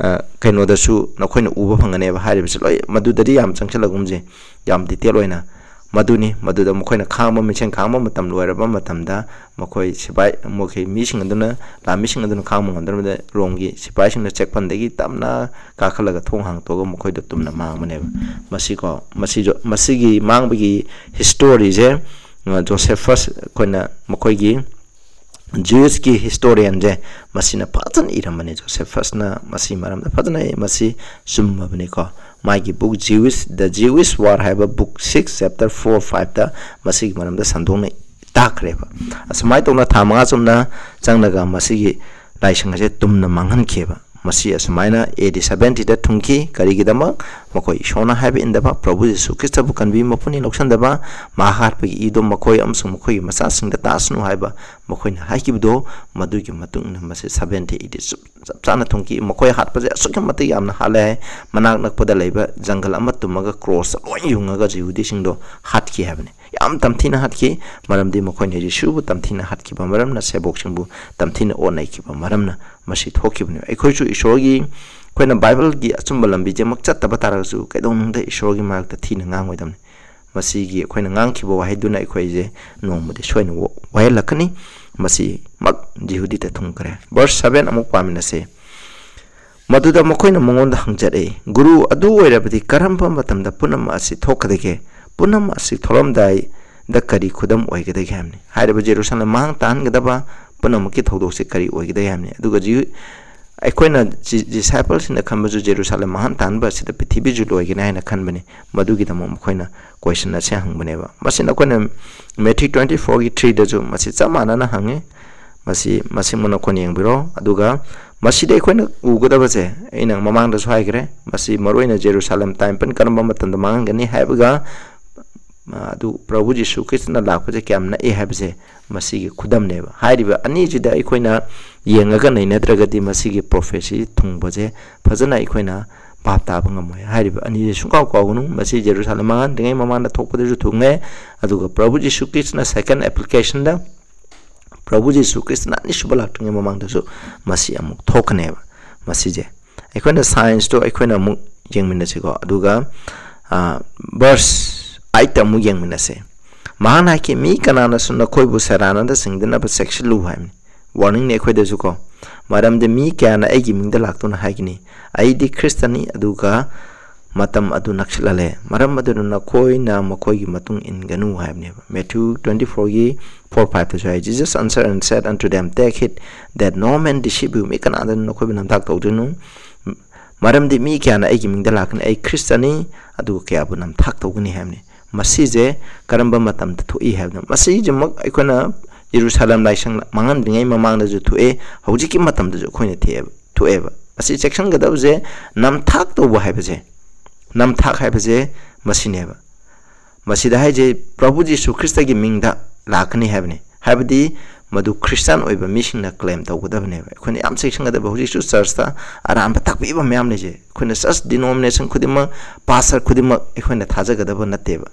ꯀꯩꯅꯣꯗꯁꯨ ꯅꯈꯣꯏꯅ ꯎꯕ ꯐꯪꯒꯅꯦꯕ꯫ ꯍꯥꯏꯔꯤꯕꯁꯤ ꯂꯣꯏ ꯃꯗꯨꯗꯗꯤ ꯌꯥꯝ ꯆꯪꯁꯤꯜꯂꯒꯨꯝꯁꯦ, ꯌꯥꯝ ꯗꯤꯇꯦꯜ ꯑꯣꯏꯅ꯫ ꯃꯗꯨꯅꯤ, ꯃꯗꯨꯗ ꯃꯈꯣꯏꯅ ꯈꯥꯡꯕ, ꯃꯤꯡꯁꯦꯟ ꯈꯥꯡꯕ ꯃꯇꯝ ꯂꯣꯏꯔꯕ ꯃꯇꯝꯗ ꯃꯈꯣꯏ ꯁꯤꯐꯥꯏ, ꯃꯈꯣꯏ ꯃꯤꯁꯤꯡ ꯑꯗꯨꯅ, ꯂꯥꯟꯃꯤꯁꯤꯡ ꯑꯗꯨꯅ ꯈꯥꯡꯕ ꯉꯝꯗ꯭ꯔꯕꯗ ꯔꯣꯝꯒꯤ ꯁꯤꯐꯥꯏꯁꯤꯡꯅ ꯆꯦꯛꯄꯟꯗꯒꯤ ꯇꯞꯅ ꯀꯥꯈꯠꯂꯒ ꯊꯣꯡ ꯍꯥꯡꯇꯣꯛꯑꯒ ꯃꯈꯣꯏꯗꯣ ꯇꯨꯝꯅ ꯃꯥꯡꯕꯅꯦꯕ꯫ ꯃꯁꯤꯀꯣ, ꯃꯁꯤꯁꯨ, ꯃꯁꯤꯒꯤ ꯃꯥꯡꯕꯒꯤ ꯍꯤꯁꯇꯣꯔꯤꯁꯦ, ꯑ, ꯖꯣꯁꯦꯐꯁ, ꯑꯩꯈꯣꯏꯅ ꯃꯈꯣꯏꯒꯤ ꯖ꯭ꯌꯨꯁꯀꯤ ꯍꯤꯁꯇꯣꯔꯤꯌꯟꯁꯦ ꯃꯁꯤꯅ ꯐꯖꯅ ꯏꯔꯝꯕꯅꯤ꯫ ꯖꯣꯁꯦꯐꯁꯅ ꯃꯁꯤ ꯃꯔꯝꯗ ꯐꯖꯅ ꯏ-, ꯃꯁꯤ ꯆꯨꯝꯃꯕꯅꯤꯀꯣ꯫ ꯃꯥꯒꯤ book Zeus, The Jewish War ꯍꯥꯏꯕ ꯕꯨꯛ ꯁꯤꯛꯁ, ꯆꯦꯞꯇꯔ ꯐꯣꯔ, ꯐꯥꯏꯚꯇ ꯃꯁꯤꯒꯤ ꯃꯔꯝꯗ ꯁꯟꯗꯣꯛꯅ ꯇꯥꯛꯈ꯭ꯔꯦꯕ꯫ ꯑꯁꯨꯃꯥꯏꯅ ꯇꯧꯅ ꯊꯥ ꯃꯉꯥ ꯆꯨꯝꯅ ꯆꯪꯂꯒ ꯃꯁꯤꯒꯤ ꯂꯥꯏꯁꯪ ꯑꯁꯦ ꯇꯨꯝꯅ ꯃꯥꯡꯍꯟꯈꯤꯑꯕ꯫ ꯃꯁꯤ ꯑꯁꯨꯃꯥꯏꯅ ꯑꯦ ꯗꯤ ꯁꯚꯦꯟꯇꯤꯗ ꯊꯨꯡꯈꯤ꯫ ꯀꯔꯤꯒꯤꯗꯃꯛ? ꯃꯈꯣꯏ ꯏꯁꯣꯔꯅ ꯍꯥꯏꯕ ꯏꯟꯗꯕ, ꯄ꯭ꯔꯚꯨ ꯖꯤꯁꯨ ꯈ꯭ꯔꯤꯁꯇꯕꯨ ꯀꯟꯕꯤ ꯃꯄꯨꯅꯤ ꯂꯧꯁꯟꯗꯕ, ꯃꯍꯥꯛ ꯍꯥꯠꯄꯒꯤ ꯏꯗꯣ ꯃꯈꯣꯏ ꯑꯃꯁꯨꯡ ꯃꯈꯣꯏꯒꯤ ꯃꯆꯥꯁꯤꯡꯗ ꯇꯥꯁꯅꯨ ꯍꯥꯏꯕ ꯃꯈꯣꯏꯅ ꯍꯥꯏꯈꯤꯕꯗꯣ, ꯃꯗꯨꯒꯤ ꯃꯇꯨꯡ ꯏꯟꯅ ꯃꯁꯤ ꯁꯚꯦꯟꯇꯤ ꯑꯦ ꯗꯤ ꯆꯞ, ꯆꯞ ꯆꯥꯅ ꯊꯨꯡꯈꯤ꯫ ꯃꯈꯣꯏ ꯍꯥꯠꯄꯁꯦ ꯑꯁꯨꯛꯀꯤ ꯃꯇꯤꯛ ꯌꯥꯝꯅ ꯍꯥꯠꯂꯦ ꯍꯥꯏ꯫ ꯃꯅꯥꯛ ꯅꯛꯄꯗ ꯂꯩꯕ ꯖꯪꯒꯜ ꯑꯃ ꯇꯨꯝꯃꯒ ꯀ꯭ꯔꯣꯁꯇ ꯂꯣꯏ ꯌꯨꯡꯉꯒ ꯖꯤꯍꯨꯗꯤꯁꯤꯡꯗꯣ ꯍꯥꯠꯈꯤ ꯍꯥꯏꯕꯅꯤ꯫ ꯌꯥꯝ ꯇꯝꯊꯤꯅ ꯍꯥꯠꯈꯤ, ꯃꯔꯝꯗꯤ ꯃꯈꯣꯏꯅ ꯖꯤꯁꯨꯕꯨ ꯇꯝꯊꯤꯅ ꯍꯥꯠꯈꯤꯕ ꯃꯔꯝꯅ, ꯁꯦꯕꯣꯛꯁꯤꯡꯕꯨ ꯇꯝꯊꯤꯅ ꯑꯣꯠꯅꯈꯤꯕ ꯃꯔꯝꯅ ꯃꯁꯤ ꯊꯣꯛꯈꯤꯕꯅꯤ꯫ ꯑꯩꯈꯣꯏꯁꯨ ꯏꯁꯣꯔꯒꯤ, ꯑꯩꯈꯣꯏꯅ ꯕꯥꯏꯕꯜꯒꯤ ꯑꯆꯨꯝꯕ ꯂꯝꯕꯤꯁꯦꯃꯛ ꯆꯠꯇꯕ ꯇꯥꯔꯒꯁꯨ, ꯀꯩꯗꯧꯅꯨꯡꯗ ꯏꯁꯣꯔꯒꯤ ꯃꯥꯏꯌꯣꯛꯇ ꯊꯤꯅ ꯉꯥꯡꯉꯣꯏꯗꯕꯅꯤ꯫ ꯃꯁꯤꯒꯤ ꯑꯩꯈꯣꯏꯅ ꯉꯥꯡꯈꯤꯕ ꯋꯥꯍꯩꯗꯨꯅ ꯑꯩꯈꯣꯏꯁꯦ ꯅꯣꯡꯃꯗꯤ ꯁꯣꯏꯅ ꯋꯥ-, ꯋꯥꯍꯜꯂꯛꯀꯅꯤ꯫ ꯃꯁꯤꯃꯛ ꯖꯤꯍꯨꯗꯤꯗ ꯊꯨꯡꯈ꯭ꯔꯦ꯫ ꯚꯔꯁ ꯁꯚꯦꯟ ꯑꯃꯨꯛ ꯄꯥꯃꯤꯟꯅꯁꯦ꯫ ꯃꯗꯨꯗ ꯃꯈꯣꯏꯅ ꯃꯉꯣꯟꯗ ꯍꯪꯖꯔꯛꯏ, "ꯒꯨꯔꯨ, ꯑꯗꯨ ꯑꯣꯏꯔꯕꯗꯤ ꯀꯔꯝꯕ ꯃꯇꯝꯗ ꯄꯨꯝꯅꯃꯛ ꯑꯁꯤ ꯊꯣꯛꯀꯗꯒꯦ? ꯄꯨꯝꯅꯃꯛ ꯑꯁꯤ ꯊꯣꯛꯂꯝꯗꯥꯏꯗ ꯀꯔꯤ ꯈꯨꯗꯝ ꯑꯣꯏꯒꯗꯒꯦ?" ꯍꯥꯏꯕꯅꯤ꯫ ꯍꯥꯏꯔꯤꯕ ꯖꯦꯔꯨꯁꯥꯂꯦꯝ ꯃꯥꯡ ꯇꯥꯍꯟꯒꯗꯕ ꯄꯨꯝꯅꯃꯛꯀꯤ ꯊꯧꯗꯣꯛꯁꯤ ꯀꯔꯤ ꯑꯣꯏꯒꯗꯒꯦ ꯍꯥꯏꯕꯅꯤ꯫ ꯑꯗꯨꯒ ꯖꯤ-, ꯑꯩꯈꯣꯏꯅ ꯖꯤ-, ꯗꯤꯁꯥꯏꯄꯜꯁꯤꯡꯅ ꯈꯟꯕꯁꯨ ꯖꯦꯔꯨꯁꯥꯂꯦꯝ ꯃꯥꯡꯍꯟ ꯇꯥꯍꯟꯕ ꯑꯁꯤꯗ ꯄ꯭ꯔꯤꯊꯤꯕꯤꯁꯨ ꯂꯣꯏꯒꯅꯤ ꯍꯥꯏꯅ ꯈꯟꯕꯅꯤ꯫ ꯃꯗꯨꯒꯤꯗꯃꯛ ꯃꯈꯣꯏꯅ ꯀꯣꯏꯁꯟ ꯑꯁꯦ ꯍꯪꯕꯅꯦꯕ꯫ ꯃꯁꯤꯅ ꯑꯩꯈꯣꯏꯅ ꯃꯦꯊ꯭ꯌꯨ ꯇ꯭ꯋꯦꯟꯇꯤ ꯐꯣꯔꯒꯤ ꯊ꯭ꯔꯤꯗꯁꯨ ꯃꯁꯤ ꯆꯞ ꯃꯥꯟꯅꯅ ꯍꯪꯉꯤ꯫ ꯃꯁꯤ, ꯃꯁꯤꯃ ꯅꯈꯣꯏꯅ ꯌꯦꯡꯕꯤꯔꯣ꯫ ꯑꯗꯨꯒ ꯃꯁꯤꯗ ꯑꯩꯈꯣꯏꯅ ꯎꯒꯗꯕꯁꯦ, ꯑꯩꯅ ꯃꯃꯥꯡꯗꯁꯨ ꯍꯥꯏꯈ꯭ꯔꯦ, ꯃꯁꯤ ꯃꯔꯨꯑꯣꯏꯅ ꯖꯦꯔꯨꯁꯥꯂꯦꯝ ꯇꯦꯝꯄꯜ ꯀꯔꯝꯕ ꯃꯇꯝꯗ ꯃꯥꯡꯍꯟꯒꯅꯤ ꯍꯥꯏꯕꯒ ꯑꯗꯨ ꯄ꯭ꯔꯚꯨ ꯖꯤꯁꯨ ꯈ꯭ꯔꯤꯁꯇꯅ ꯂꯥꯛꯄꯁꯦ ꯀꯌꯥꯝ ꯅꯛꯑꯦ ꯍꯥꯏꯕꯁꯦ ꯃꯁꯤꯒꯤ ꯈꯨꯗꯝꯅꯦꯕ꯫ ꯍꯥꯏꯔꯤꯕ ꯑꯅꯤꯁꯤꯗ ꯑꯩꯈꯣꯏꯅ ꯌꯦꯡꯉꯒ ꯅꯩꯅꯗ꯭ꯔꯒꯗꯤ ꯃꯁꯤꯒꯤ prophecy ꯊꯨꯡꯕꯁꯦ ꯐꯖꯅ ꯑꯩꯈꯣꯏꯅ ꯚꯥꯞ ꯇꯥꯕ ꯉꯝꯃꯣꯏ꯫ ꯍꯥꯏꯔꯤꯕ ꯑꯅꯤꯁꯦ ꯁꯨꯡꯀꯥꯎ ꯀꯥꯎꯒꯅꯨ꯫ ꯃꯁꯤ ꯖꯦꯔꯨꯁꯥꯂꯦꯝ ꯃꯥꯡꯍꯟꯗ꯭ꯔꯤꯉꯩ ꯃꯃꯥꯡꯗ ꯊꯣꯛꯄꯗꯁꯨ ꯊꯨꯡꯉꯦ, ꯑꯗꯨꯒ ꯄ꯭ꯔꯚꯨ ꯖꯤꯁꯨ ꯈ꯭ꯔꯤꯁꯇꯅ second applicationꯗ ꯄ꯭ꯔꯚꯨ ꯖꯤꯁꯨ ꯈ꯭ꯔꯤꯁꯇꯅ ꯑꯅꯤꯁꯨꯕ ꯂꯥꯛꯇ꯭ꯔꯤꯉꯩ ꯃꯃꯥꯡꯗꯁꯨ ꯃꯁꯤ ꯑꯃꯨꯛ ꯊꯣꯛꯀꯅꯦꯕ꯫ ꯃꯁꯤꯁꯦ ꯑꯩꯈꯣꯏꯅ scienceꯇꯣ ꯑꯩꯈꯣꯏꯅ ꯑꯃꯨꯛ ꯌꯦꯡꯃꯤꯟꯅꯁꯤꯀꯣ꯫ ꯑꯗꯨꯒ verse eightꯇ ꯑꯃꯨꯛ ꯌꯦꯡꯃꯤꯟꯅꯁꯦ꯫ ꯃꯍꯥꯛꯅ ꯍꯥꯏꯈꯤ, "ꯃꯤ ꯀꯅꯥꯅꯁꯨ ꯅꯈꯣꯏꯕꯨ ꯁꯦꯔꯥꯟꯅꯗ ꯆꯤꯡꯗꯅꯕ ꯆꯦꯛꯁꯤꯜꯂꯨ" ꯍꯥꯏꯕꯅꯤ꯫ Warningꯅꯤ ꯑꯩꯈꯣꯏꯗꯁꯨ ꯀꯣ꯫ "ꯃꯔꯝꯗꯤ ꯃꯤ ꯀꯌꯥꯅ ꯑꯩꯒꯤ ꯃꯤꯡꯗ ꯂꯥꯛꯇꯨꯅ ꯍꯥꯏꯒꯅꯤ, 'ꯑꯩꯗꯤ ꯈ꯭ꯔꯤꯁꯇꯅꯤ,' ꯑꯗꯨꯒ ꯃꯇꯝ ꯑꯗꯨ ꯅꯛꯁꯤꯜꯍꯜꯂꯦ꯫ ꯃꯔꯝ ꯑꯗꯨꯅ ꯅꯈꯣꯏꯅ ꯃꯈꯣꯏꯒꯤ ꯃꯇꯨꯡ ꯏꯟꯒꯅꯨ" ꯍꯥꯏꯕꯅꯦꯕ꯫ Matthew twenty-fourꯒꯤ four fiveꯇꯁꯨ high, "Jesus answered and said unto them, 'Take heed that no man deceive you.'" ꯃꯤ ꯀꯅꯥꯗꯅ ꯅꯈꯣꯏꯕꯨ ꯅꯝꯊꯥꯛ ꯇꯧꯗꯣꯏꯅꯣ? "ꯃꯔꯝꯗꯤ ꯃꯤ ꯀꯌꯥꯅ ꯑꯩꯒꯤ ꯃꯤꯡꯗ ꯂꯥꯛꯀꯅꯤ, 'ꯑꯩ ꯈ꯭ꯔꯤꯁꯇꯅꯤ,' ꯑꯗꯨꯒ ꯀꯌꯥꯕꯨ ꯅꯝꯊꯥꯛ ꯇꯧꯒꯅꯤ" ꯍꯥꯏꯕꯅꯤ꯫ ꯃꯁꯤꯁꯦ ꯀꯔꯝꯕ ꯃꯇꯝꯗ ꯊꯣꯛꯏ ꯍꯥꯏꯕꯗ, ꯃꯁꯤꯁꯤꯃꯛ ꯑꯩꯈꯣꯏꯅ ꯖꯦꯔꯨꯁꯥꯂꯦꯝ ꯂꯥꯏꯁꯪ ꯃꯥꯡꯍꯟꯗ꯭ꯔꯤꯉꯩ ꯃꯃꯥꯡꯗꯁꯨ ꯊꯣꯛꯑꯦ, ꯍꯧꯖꯤꯛꯀꯤ ꯃꯇꯝꯗꯁꯨ ꯑꯩꯈꯣꯏꯅ ꯊꯦꯛꯑꯦꯕ, ꯊꯣꯛꯑꯦꯕ꯫ ꯃꯁꯤ ꯆꯦꯛꯁꯤꯟꯒꯗꯕꯁꯦ, ꯅꯝꯊꯥꯛ ꯇꯧꯕ ꯍꯥꯏꯕꯁꯦ, ꯅꯝꯊꯥꯛ ꯍꯥꯏꯕꯁꯦ ꯃꯁꯤꯅꯦꯕ꯫ ꯃꯁꯤꯗ ꯍꯥꯏꯁꯦ ꯄ꯭ꯔꯚꯨ ꯖꯤꯁꯨ ꯈ꯭ꯔꯤꯁꯇꯒꯤ ꯃꯤꯡꯗ ꯂꯥꯛꯀꯅꯤ ꯍꯥꯏꯕꯅꯤ, ꯍꯥꯏꯕꯗꯤ ꯃꯗꯨ ꯈ꯭ꯔꯤꯁꯇꯥꯟ ꯑꯣꯏꯕ ꯃꯤꯁꯤꯡꯅ claim ꯇꯧꯒꯗꯕꯅꯦꯕ꯫ ꯑꯩꯈꯣꯏꯅ ꯌꯥꯝ ꯆꯦꯛꯁꯤꯟꯒꯗꯕ, ꯍꯧꯖꯤꯛꯁꯨ churchꯇ ꯑꯔꯥꯟꯕ ꯇꯥꯛꯄꯤꯕ ꯃꯌꯥꯝ ꯂꯩꯖꯩ꯫ ꯑꯩꯈꯣꯏꯅ church denomination ꯈꯨꯗꯤꯡꯃꯛ, pastor ꯈꯨꯗꯤꯡꯃꯛ ꯑꯩꯈꯣꯏꯅ ꯊꯥꯖꯒꯗꯕ ꯅꯠꯇꯦꯕ꯫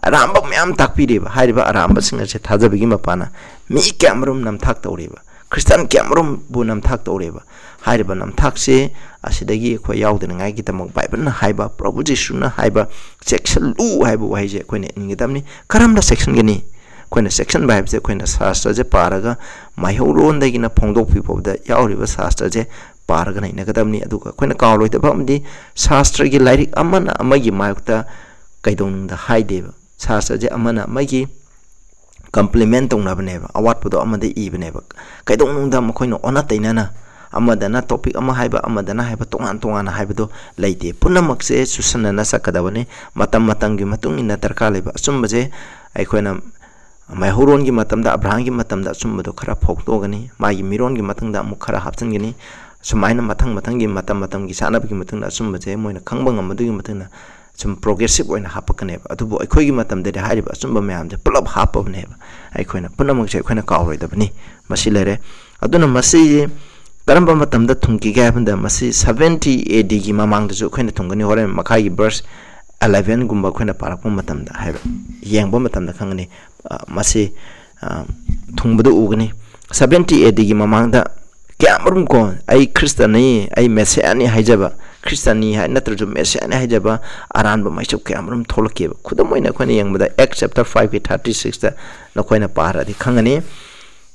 ꯑꯔꯥꯟꯕ ꯃꯌꯥꯝ ꯇꯥꯛꯄꯤꯔꯦꯕ꯫ ꯍꯥꯏꯔꯤꯕ ꯑꯔꯥꯟꯕꯁꯤꯡ ꯑꯁꯦ ꯊꯥꯖꯕꯒꯤ ꯃꯄꯥꯟꯅ ꯃꯤ ꯀꯌꯥꯃꯔꯨꯝ ꯅꯝꯊꯥꯛ ꯇꯧꯔꯦꯕ, ꯈ꯭ꯔꯤꯁꯇꯥꯟ ꯀꯌꯥꯃꯔꯨꯝꯕꯨ ꯅꯝꯊꯥꯛ ꯇꯧꯔꯦꯕ꯫ ꯍꯥꯏꯔꯤꯕ ꯅꯝꯊꯥꯛꯁꯦ ꯑꯁꯤꯗꯒꯤ ꯑꯩꯈꯣꯏ ꯌꯥꯎꯗꯅꯉꯥꯏꯒꯤꯗꯃꯛ ꯕꯥꯏꯕꯜꯅ ꯍꯥꯏꯕ, ꯄ꯭ꯔꯚꯨ ꯖꯤꯁꯨꯅ ꯍꯥꯏꯕ, "ꯆꯦꯛꯁꯤꯜꯂꯨ" ꯍꯥꯏꯕ ꯋꯥꯍꯩꯁꯦ ꯑꯩꯈꯣꯏꯅ ꯏꯟꯒꯗꯕꯅꯤ꯫ ꯀꯔꯝꯅ ꯆꯦꯛꯁꯤꯟꯒꯅꯤ? ꯑꯩꯈꯣꯏꯅ ꯆꯦꯛꯁꯤꯟꯕ ꯍꯥꯏꯕꯁꯦ ꯑꯩꯈꯣꯏꯅ ꯁꯥꯁꯇ꯭ꯔꯁꯦ ꯄꯥꯔꯒ, ꯃꯩꯍꯧꯔꯣꯟꯗꯒꯤꯅ ꯐꯣꯡꯗꯣꯛꯄꯤ ꯐꯥꯎꯕꯗ ꯌꯥꯎꯔꯤꯕ ꯁꯥꯁꯇ꯭ꯔꯁꯦ ꯄꯥꯔꯒ ꯅꯩꯅꯒꯗꯕꯅꯤ꯫ ꯑꯗꯨꯒ ꯑꯩꯈꯣꯏꯅ ꯀꯥꯎꯔꯣꯏꯗꯕ ꯑꯃꯗꯤ ꯁꯥꯁꯇ꯭ꯔꯒꯤ ꯂꯥꯏꯔꯤꯛ ꯑꯃꯅ ꯑꯃꯒꯤ ꯃꯥꯌꯣꯛꯇ ꯀꯩꯗꯧꯅꯨꯡꯗ ꯍꯥꯏꯗꯦꯕ꯫ ꯁꯥꯁꯇ꯭ꯔꯁꯦ ꯑꯃꯅ ꯑꯃꯒꯤ compliment ꯇꯧꯅꯕꯅꯦꯕ, ꯑꯋꯥꯠꯄꯗꯣ ꯑꯃꯗ ꯏꯕꯅꯦꯕ꯫ ꯀꯩꯗꯧꯅꯨꯡꯗ ꯃꯈꯣꯏꯅ ꯑꯣꯟꯅ ꯇꯩꯅꯅ ꯑꯃꯗꯅ topic ꯑꯃ ꯍꯥꯏꯕ, ꯑꯃꯗꯅ ꯍꯥꯏꯕ, ꯇꯣꯉꯥꯟ ꯇꯣꯉꯥꯟꯅ ꯍꯥꯏꯕꯗꯣ ꯂꯩꯇꯦ꯫ ꯄꯨꯝꯅꯃꯛꯁꯦ ꯆꯨꯁꯟꯅꯅ ꯆꯠꯀꯗꯕꯅꯤ꯫ ꯃꯇꯝ ꯃꯇꯝꯒꯤ ꯃꯇꯨꯡ ꯏꯟꯅ ꯗꯔꯀꯥꯔ ꯂꯩꯕ ꯑꯆꯨꯝꯕꯁꯦ ꯑꯩꯈꯣꯏꯅ ꯃꯩꯍꯧꯔꯣꯟꯒꯤ ꯃꯇꯝꯗ, ꯑꯕ꯭ꯔꯥꯍꯥꯝꯒꯤ ꯃꯇꯝꯗ ꯑꯆꯨꯝꯕꯗꯣ ꯈꯔ ꯐꯣꯡꯗꯣꯛꯑꯒꯅꯤ, ꯃꯥꯒꯤ ꯃꯤꯔꯣꯟꯒꯤ ꯃꯇꯨꯡꯗ ꯑꯃꯨꯛ ꯈꯔ ꯍꯥꯞꯆꯤꯟꯒꯅꯤ꯫ ꯁꯨꯃꯥꯏꯅ ꯃꯊꯪ ꯃꯊꯪꯒꯤ ꯃꯇꯝ ꯃꯇꯝꯒꯤ ꯆꯥꯅꯕꯒꯤ ꯃꯇꯨꯡꯗ ꯑꯆꯨꯝꯕꯁꯦ ꯃꯣꯏꯅ ꯈꯪꯕ ꯉꯝꯕꯗꯨꯒꯤ ꯃꯇꯨꯡꯗ ꯁꯨꯝ ꯄ꯭ꯔꯣꯒ꯭ꯔꯦꯁꯤꯞ ꯑꯣꯏꯅ ꯍꯥꯞꯄꯛꯀꯅꯦꯕ꯫ ꯑꯗꯨꯕꯨ ꯑꯩꯈꯣꯏꯒꯤ ꯃꯇꯝꯗꯗꯤ ꯍꯥꯏꯔꯤꯕ ꯑꯆꯨꯝꯕ ꯃꯌꯥꯝꯁꯦ ꯄꯨꯂꯞ ꯍꯥꯞꯄꯕꯅꯦꯕ꯫ ꯑꯩꯈꯣꯏꯅ ꯄꯨꯝꯅꯃꯛꯁꯦ ꯑꯩꯈꯣꯏꯅ ꯀꯥꯎꯔꯣꯏꯗꯕꯅꯤ꯫ ꯃꯁꯤ ꯂꯩꯔꯦ꯫ ꯑꯗꯨꯅ ꯃꯁꯤ ꯀꯔꯝꯕ ꯃꯇꯝꯗ ꯊꯨꯡꯈꯤꯒꯦ ꯍꯥꯏꯕꯗ, ꯃꯁꯤ seventy A Dꯒꯤ ꯃꯃꯥꯡꯗꯁꯨ ꯑꯩꯈꯣꯏꯅ ꯊꯨꯡꯒꯅꯤ꯫ ꯍꯣꯔꯦꯟ ꯃꯈꯥꯒꯤ verse elevenꯒꯨꯝꯕ ꯑꯩꯈꯣꯏꯅ ꯄꯥꯔꯛꯄ ꯃꯇꯝꯗ ꯍꯥꯏꯕ, ꯌꯦꯡꯕ ꯃꯇꯝꯗ ꯈꯪꯒꯅꯤ꯫ ꯑ, ꯃꯁꯤ, ꯑ, ꯊꯨꯡꯕꯗ ꯎꯒꯅꯤ꯫ Seventy A Dꯒꯤ ꯃꯃꯥꯡꯗ ꯀꯌꯥꯃꯔꯨꯝ ꯀꯣ, "ꯑꯩ ꯈ꯭ꯔꯤꯁꯇꯅꯤ, ꯑꯩ ꯃꯦꯁꯤꯌꯥꯅꯤ" ꯍꯥꯏꯖꯕ, ꯈ꯭ꯔꯤꯁꯇꯅꯤ ꯍꯥꯏ ꯅꯠꯇ꯭ꯔꯁꯨ ꯃꯦꯁꯤꯌꯥꯅꯤ ꯍꯥꯏꯖꯕ ꯑꯔꯥꯟꯕ ꯃꯥꯏꯆꯧ ꯀꯌꯥꯃꯔꯨꯝ ꯊꯣꯛꯂꯛꯈꯤꯕ꯫ ꯈꯨꯗꯝ ꯑꯣꯏꯅ ꯑꯩꯈꯣꯏꯅ ꯌꯦꯡꯕꯗ Acts chapter fiveꯀꯤ thirty sixꯇ ꯅꯈꯣꯏꯅ ꯄꯥꯔꯗꯤ ꯈꯪꯒꯅꯤ꯫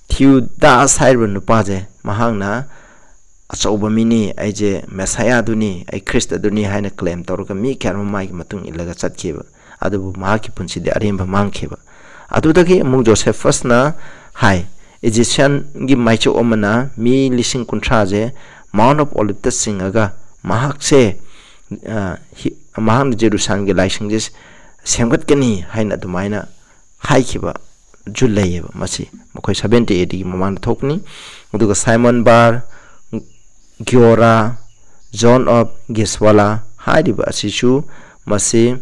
ꯊꯤꯌꯨꯗꯥꯁ ꯍꯥꯏꯔꯤꯕ ꯅꯨꯄꯥꯁꯦ, ꯃꯍꯥꯛꯅ "ꯑꯆꯧꯕ ꯃꯤꯅꯤ, ꯑꯩꯁꯦ ꯃꯦꯁꯥꯌꯥꯗꯨꯅꯤ, ꯑꯩ ꯈ꯭ꯔꯤꯁꯇꯗꯨꯅꯤ" ꯍꯥꯏꯅ claim ꯇꯧꯔꯒ ꯃꯤ ꯀꯌꯥꯃꯔꯨꯝ ꯃꯥꯒꯤ ꯃꯇꯨꯡ ꯏꯜꯂꯒ ꯆꯠꯈꯤꯕ꯫ ꯑꯗꯨꯕꯨ ꯃꯍꯥꯛꯀꯤ ꯄꯨꯟꯁꯤꯗꯤ ꯑꯔꯦꯝꯕ ꯃꯥꯡꯈꯤꯕ꯫ ꯑꯗꯨꯗꯒꯤ ꯑꯃꯨꯛ ꯖꯣꯁꯦꯐꯁꯅ ꯍꯥꯏ, "ꯏꯖꯤꯞꯁꯤꯌꯥꯟꯒꯤ ꯃꯥꯏꯆꯧ ꯑꯃꯅ ꯃꯤ ꯂꯤꯁꯤꯡ ꯀꯨꯟꯊ꯭ꯔꯥꯁꯦ Mount of Oliveꯇ ꯆꯤꯡꯉꯒ ꯃꯍꯥꯛꯁꯦ, ꯑ, ꯍꯤ-, ꯃꯍꯥꯛꯅ ꯖꯦꯔꯨꯁꯥꯂꯦꯝꯒꯤ ꯂꯥꯏꯁꯪꯁꯦ ꯁꯦꯝꯒꯠꯀꯅꯤ" ꯍꯥꯏꯅ ꯑꯗꯨꯃꯥꯏꯅ ꯍꯥꯏꯈꯤꯕꯁꯨ ꯂꯩꯌꯦꯕ꯫ ꯃꯁꯤ ꯃꯈꯣꯏ seventy A Dꯒꯤ ꯃꯃꯥꯡꯗ ꯊꯣꯛꯄꯅꯤ꯫ ꯑꯗꯨꯒ Simon bar Giora, John of Giswala ꯍꯥꯏꯔꯤꯕ ꯑꯁꯤꯁꯨ, ꯃꯁꯤ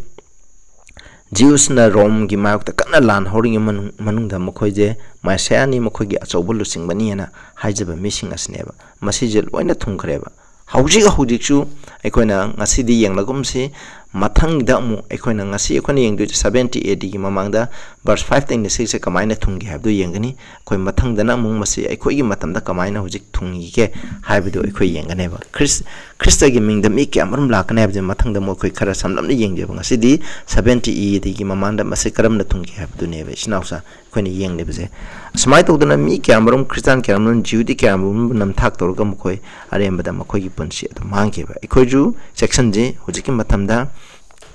ꯖꯤꯎꯁꯅ ꯔꯣꯝꯒꯤ ꯃꯥꯌꯣꯛꯇ ꯀꯟꯅ ꯂꯥꯟ ꯍꯧꯔꯤꯉꯩ ꯃꯅꯨꯡ-, ꯃꯅꯨꯡꯗ ꯃꯈꯣꯏꯁꯦ ꯃꯦꯁꯤꯌꯥꯅꯤ, ꯃꯈꯣꯏꯒꯤ ꯑꯆꯧꯕ ꯂꯨꯆꯤꯡꯕꯅꯤ ꯍꯥꯏꯅ ꯍꯥꯏꯖꯕ ꯃꯤꯁꯤꯡ ꯑꯁꯤꯅꯦꯕ꯫ ꯃꯁꯤꯁꯦ ꯂꯣꯏꯅ ꯊꯨꯡꯈ꯭ꯔꯦꯕ꯫ ꯍꯧꯖꯤꯛ ꯍꯧꯖꯤꯛꯁꯨ ꯑꯩꯈꯣꯏꯅ ꯉꯁꯤꯗꯤ ꯌꯦꯡꯂꯒꯨꯝꯁꯤ, ꯃꯊꯪꯗ ꯑꯃꯨꯛ ꯑꯩꯈꯣꯏꯅ, ꯉꯁꯤ ꯑꯩꯈꯣꯏꯅ ꯌꯦꯡꯗꯣꯏꯁꯦ seventy A Dꯒꯤ ꯃꯃꯥꯡꯗ verse fiveꯇꯩꯅ sixꯁꯦ ꯀꯃꯥꯏꯅ ꯊꯨꯡꯒꯦ ꯍꯥꯏꯕꯗꯨ ꯌꯦꯡꯒꯅꯤ꯫ ꯑꯩꯈꯣꯏ ꯃꯊꯪꯗꯅ ꯑꯃꯨꯛ ꯃꯁꯤ ꯑꯩꯈꯣꯏꯒꯤ ꯃꯇꯝꯗ ꯀꯃꯥꯏꯅ ꯍꯧꯖꯤꯛ ꯊꯨꯡꯉꯤꯒꯦ ꯍꯥꯏꯕꯗꯨ ꯑꯩꯈꯣꯏ ꯌꯦꯡꯒꯅꯦꯕ꯫ ꯈ꯭ꯔꯤꯁ-, ꯈ꯭ꯔꯤꯁꯇꯒꯤ ꯃꯤꯡꯗ ꯃꯤ ꯀꯌꯥꯃꯔꯨꯝ ꯂꯥꯛꯀꯅꯤ ꯍꯥꯏꯕꯁꯦ ꯃꯊꯪꯗ ꯑꯃꯨꯛ ꯑꯩꯈꯣꯏ ꯈꯔ ꯁꯝꯂꯞꯅ ꯌꯦꯡꯖꯦꯕ꯫ ꯉꯁꯤꯗꯤ seventy A Dꯒꯤ ꯃꯃꯥꯡꯗ ꯃꯁꯤ ꯀꯔꯝꯅ ꯊꯨꯡꯒꯦ ꯍꯥꯏꯕꯗꯨꯅꯦꯕ, ꯏꯆꯤꯟ ꯏꯅꯥꯎꯁꯥ, ꯑꯩꯈꯣꯏꯅ ꯌꯦꯡꯂꯤꯕꯁꯦ꯫ ꯑꯁꯨꯃꯥꯏꯅ ꯇꯧꯗꯅ ꯃꯤ ꯀꯌꯥꯃꯔꯨꯝ, ꯈ꯭ꯔꯤꯁꯇꯥꯟ ꯀꯌꯥꯃꯔꯨꯝ, ꯖꯤꯍꯨꯗꯤ ꯀꯌꯥꯃꯔꯨꯝꯕꯨ ꯅꯝꯊꯥꯛ ꯇꯧꯔꯒ ꯃꯈꯣꯏ ꯑꯔꯦꯝꯕꯗ ꯃꯈꯣꯏꯒꯤ ꯄꯨꯟꯁꯤ ꯑꯗꯨꯝ ꯃꯥꯡꯈꯤꯕ꯫ ꯑꯩꯈꯣꯏꯁꯨ ꯆꯦꯛꯁꯤꯟꯁꯤ꯫ ꯍꯧꯖꯤꯛꯀꯤ ꯃꯇꯝꯗ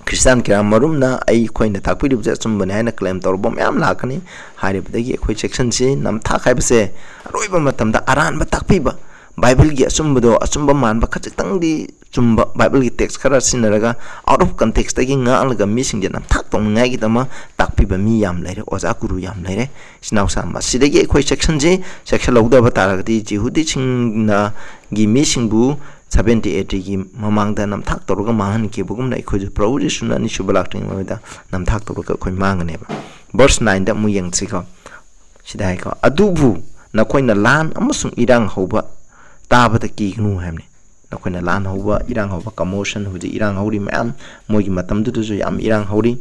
ꯈ꯭ꯔꯤꯁꯇꯥꯟ ꯀꯌꯥꯃꯔꯨꯝꯅ ꯑꯩꯈꯣꯏꯅ ꯇꯥꯛꯄꯤꯔꯤꯕꯁꯦ ꯑꯆꯨꯝꯕꯅꯤ ꯍꯥꯏꯅ claim ꯇꯧꯔꯨꯕ ꯃꯌꯥꯝ ꯂꯥꯛꯀꯅꯤ꯫ ꯍꯥꯏꯔꯤꯕꯗꯒꯤ ꯑꯩꯈꯣꯏ ꯆꯦꯛꯁꯤꯟꯁꯤ꯫ ꯅꯝꯊꯥꯛ ꯍꯥꯏꯕꯁꯦ ꯑꯔꯣꯏꯕ ꯃꯇꯝꯗ ꯑꯔꯥꯟꯕ ꯇꯥꯛꯄꯤꯕ, ꯕꯥꯏꯕꯜꯒꯤ ꯑꯆꯨꯝꯕꯗꯣ ꯑꯆꯨꯝꯕ ꯃꯥꯟꯕ, ꯈꯖꯤꯛꯇꯪꯗꯤ ꯆꯨꯝꯕ, ꯕꯥꯏꯕꯜꯒꯤ text ꯈꯔ ꯁꯤꯖꯤꯟꯅꯔꯒ out of contextꯇꯒꯤ ꯉꯥꯡꯂꯒ ꯃꯤꯁꯤꯡꯁꯦ ꯅꯝꯊꯥꯛ ꯇꯧꯅꯤꯡꯉꯥꯏꯒꯤꯗꯃꯛ ꯇꯥꯛꯄꯤꯕ ꯃꯤ ꯌꯥꯝ ꯂꯩꯔꯦ, ꯑꯣꯖꯥ ꯒꯨꯔꯨ ꯌꯥꯝ ꯂꯩꯔꯦ꯫ ꯏꯆꯤꯟ ꯏꯅꯥꯎꯁꯥ, ꯃꯁꯤꯗꯒꯤ ꯑꯩꯈꯣꯏ ꯆꯦꯛꯁꯤꯟꯁꯤ꯫ ꯆꯦꯛꯁꯤꯜꯍꯧꯗꯕ ꯇꯥꯔꯒꯗꯤ ꯖꯤꯍꯨꯗꯤꯁꯤꯡꯅ, ꯒꯤ ꯃꯤꯁꯤꯡꯕꯨ ꯁꯚꯦꯟꯇꯤ ꯑꯦ ꯗꯤꯒꯤ ꯃꯃꯥꯡꯗ ꯅꯝꯊꯥꯛ ꯇꯧꯔꯒ ꯃꯥꯡꯍꯟꯈꯤꯕꯒꯨꯝꯅ ꯑꯩꯈꯣꯏꯁꯨ ꯄ꯭ꯔꯚꯨ ꯖꯤꯁꯨꯅ ꯑꯅꯤꯁꯨꯕ ꯂꯥꯛꯇ꯭ꯔꯤꯉꯩ ꯃꯃꯥꯡꯗ ꯅꯝꯊꯥꯛ ꯇꯧꯔꯒ ꯑꯩꯈꯣꯏ ꯃꯥꯡꯒꯅꯦꯕ꯫ ꯚꯔꯁ ꯅꯥꯏꯟꯗ ꯑꯃꯨꯛ ꯌꯦꯡꯁꯤꯀꯣ꯫ ꯁꯤꯗ ꯍꯥꯏꯀꯣ, "ꯑꯗꯨꯕꯨ ꯅꯈꯣꯏꯅ ꯂꯥꯟ ꯑꯃꯁꯨꯡ ꯏꯔꯥꯡ ꯍꯧꯕ ꯇꯥꯕꯗ ꯀꯤꯒꯅꯨ" ꯍꯥꯏꯕꯅꯤ꯫ ꯅꯈꯣꯏꯅ ꯂꯥꯟ ꯍꯧꯕ, ꯏꯔꯥꯡ ꯍꯧꯕ, commotion, ꯍꯧꯖꯤꯛ ꯏꯔꯥꯡ ꯍꯧꯔꯤ ꯃꯌꯥꯝ, ꯃꯣꯏꯒꯤ ꯃꯇꯝꯗꯨꯗꯁꯨ ꯌꯥꯝ ꯏꯔꯥꯡ ꯍꯧꯔꯤ꯫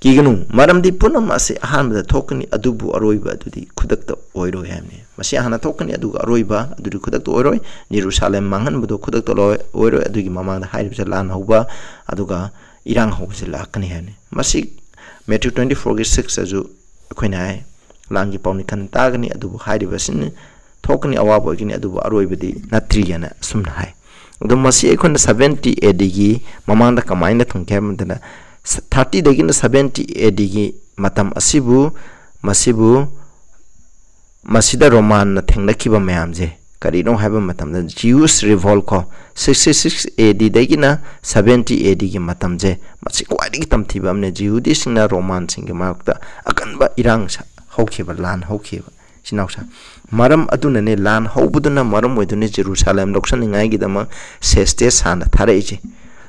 "ꯀꯤꯒꯅꯨ, ꯃꯔꯝꯗꯤ ꯄꯨꯝꯅꯃꯛ ꯑꯁꯤ ꯑꯍꯥꯟꯕꯗ ꯊꯣꯛꯀꯅꯤ, ꯑꯗꯨꯕꯨ ꯑꯔꯣꯏꯕ ꯑꯗꯨꯗꯤ ꯈꯨꯗꯛꯇ ꯑꯣꯏꯔꯣꯏ" ꯍꯥꯏꯕꯅꯤ꯫ ꯃꯁꯤ ꯍꯥꯟꯅ ꯊꯣꯛꯀꯅꯤ, ꯑꯗꯨꯒ ꯑꯔꯣꯏꯕ ꯑꯗꯨꯗꯤ ꯈꯨꯗꯛꯇ ꯑꯣꯏꯔꯣꯏ꯫ ꯖꯦꯔꯨꯁꯥꯂꯦꯝ ꯃꯥꯡꯍꯟꯕꯗꯣ ꯈꯨꯗꯛꯇ ꯂꯣꯏ-, ꯑꯣꯏꯔꯣꯏ꯫ ꯑꯗꯨꯒꯤ ꯃꯃꯥꯡꯗ ꯍꯥꯏꯔꯤꯕꯁꯦ ꯂꯥꯟ ꯍꯧꯕ, ꯑꯗꯨꯒ ꯏꯔꯥꯡ ꯍꯧꯕꯁꯦ ꯂꯥꯛꯀꯅꯤ ꯍꯥꯏꯕꯅꯤ꯫ ꯃꯁꯤ ꯃꯦꯊ꯭ꯌꯨ twenty fourꯒꯤ sixꯇꯁꯨ ꯑꯩꯈꯣꯏꯅ ꯍꯥꯏ, ꯂꯥꯟꯒꯤ ꯄꯥꯎꯅꯤꯡꯈꯟ ꯇꯥꯒꯅꯤ, ꯑꯗꯨꯕꯨ ꯍꯥꯏꯔꯤꯕꯁꯤꯅꯤ ꯊꯣꯛꯀꯅꯤ, ꯑꯋꯥꯕ ꯑꯣꯏꯒꯅꯤ, ꯑꯗꯨꯕꯨ ꯑꯔꯣꯏꯕꯗꯤ ꯅꯠꯇ꯭ꯔꯤ ꯍꯥꯏꯅ ꯑꯁꯨꯝꯅ ꯍꯥꯏ꯫ ꯑꯗꯣ ꯃꯁꯤ ꯑꯩꯈꯣꯏꯅ ꯁꯚꯦꯟꯇꯤ ꯑꯦ ꯗꯤꯒꯤ ꯃꯃꯥꯡꯗ ꯀꯃꯥꯏꯅ ꯊꯨꯡꯈꯤ ꯍꯥꯏꯕ ꯃꯇꯝꯗ, ꯊꯥꯔꯇꯤꯗꯒꯤꯅ ꯁꯚꯦꯟꯇꯤ ꯑꯦ ꯗꯤꯒꯤ ꯃꯇꯝ ꯑꯁꯤꯕꯨ, ꯃꯁꯤꯕꯨ, ꯃꯁꯤꯗ ꯔꯣꯃꯥꯟꯅ ꯊꯦꯡꯅꯈꯤꯕ ꯃꯌꯥꯝꯁꯦ ꯀꯔꯤꯅꯣ ꯍꯥꯏꯕ ꯃꯇꯝꯗ, Jewish revolt ꯀꯣ, sixty six A D ꯗꯒꯤꯅ seventy A D ꯒꯤ ꯃꯇꯝꯁꯦ, ꯃꯁꯤ ꯈ꯭ꯋꯥꯏꯗꯒꯤ ꯇꯝꯊꯤꯕ ꯑꯃꯅꯦ꯫ ꯖꯤꯍꯨꯗꯤꯁꯤꯡꯅ ꯔꯣꯃꯥꯟꯁꯤꯡꯒꯤ ꯃꯥꯌꯣꯛꯇ ꯑꯀꯟꯕ ꯏꯔꯥꯡ ꯁꯥ-, ꯍꯧꯈꯤꯕ, ꯂꯥꯟ ꯍꯧꯈꯤꯕ, ꯏꯆꯤꯟ ꯏꯅꯥꯎꯁꯥ꯫ ꯃꯔꯝ ꯑꯗꯨꯅꯅꯦ, ꯂꯥꯟ ꯍꯧꯕꯗꯨꯅ ꯃꯔꯝ ꯑꯣꯏꯗꯨꯅ ꯖꯦꯔꯨꯁꯥꯂꯦꯝ ꯂꯧꯁꯟꯅꯤꯡꯉꯥꯏꯒꯤꯗꯃꯛ ꯁꯦꯁꯇꯦꯁ ꯍꯥꯟꯅ ꯊꯥꯔꯛꯏꯁꯦ꯫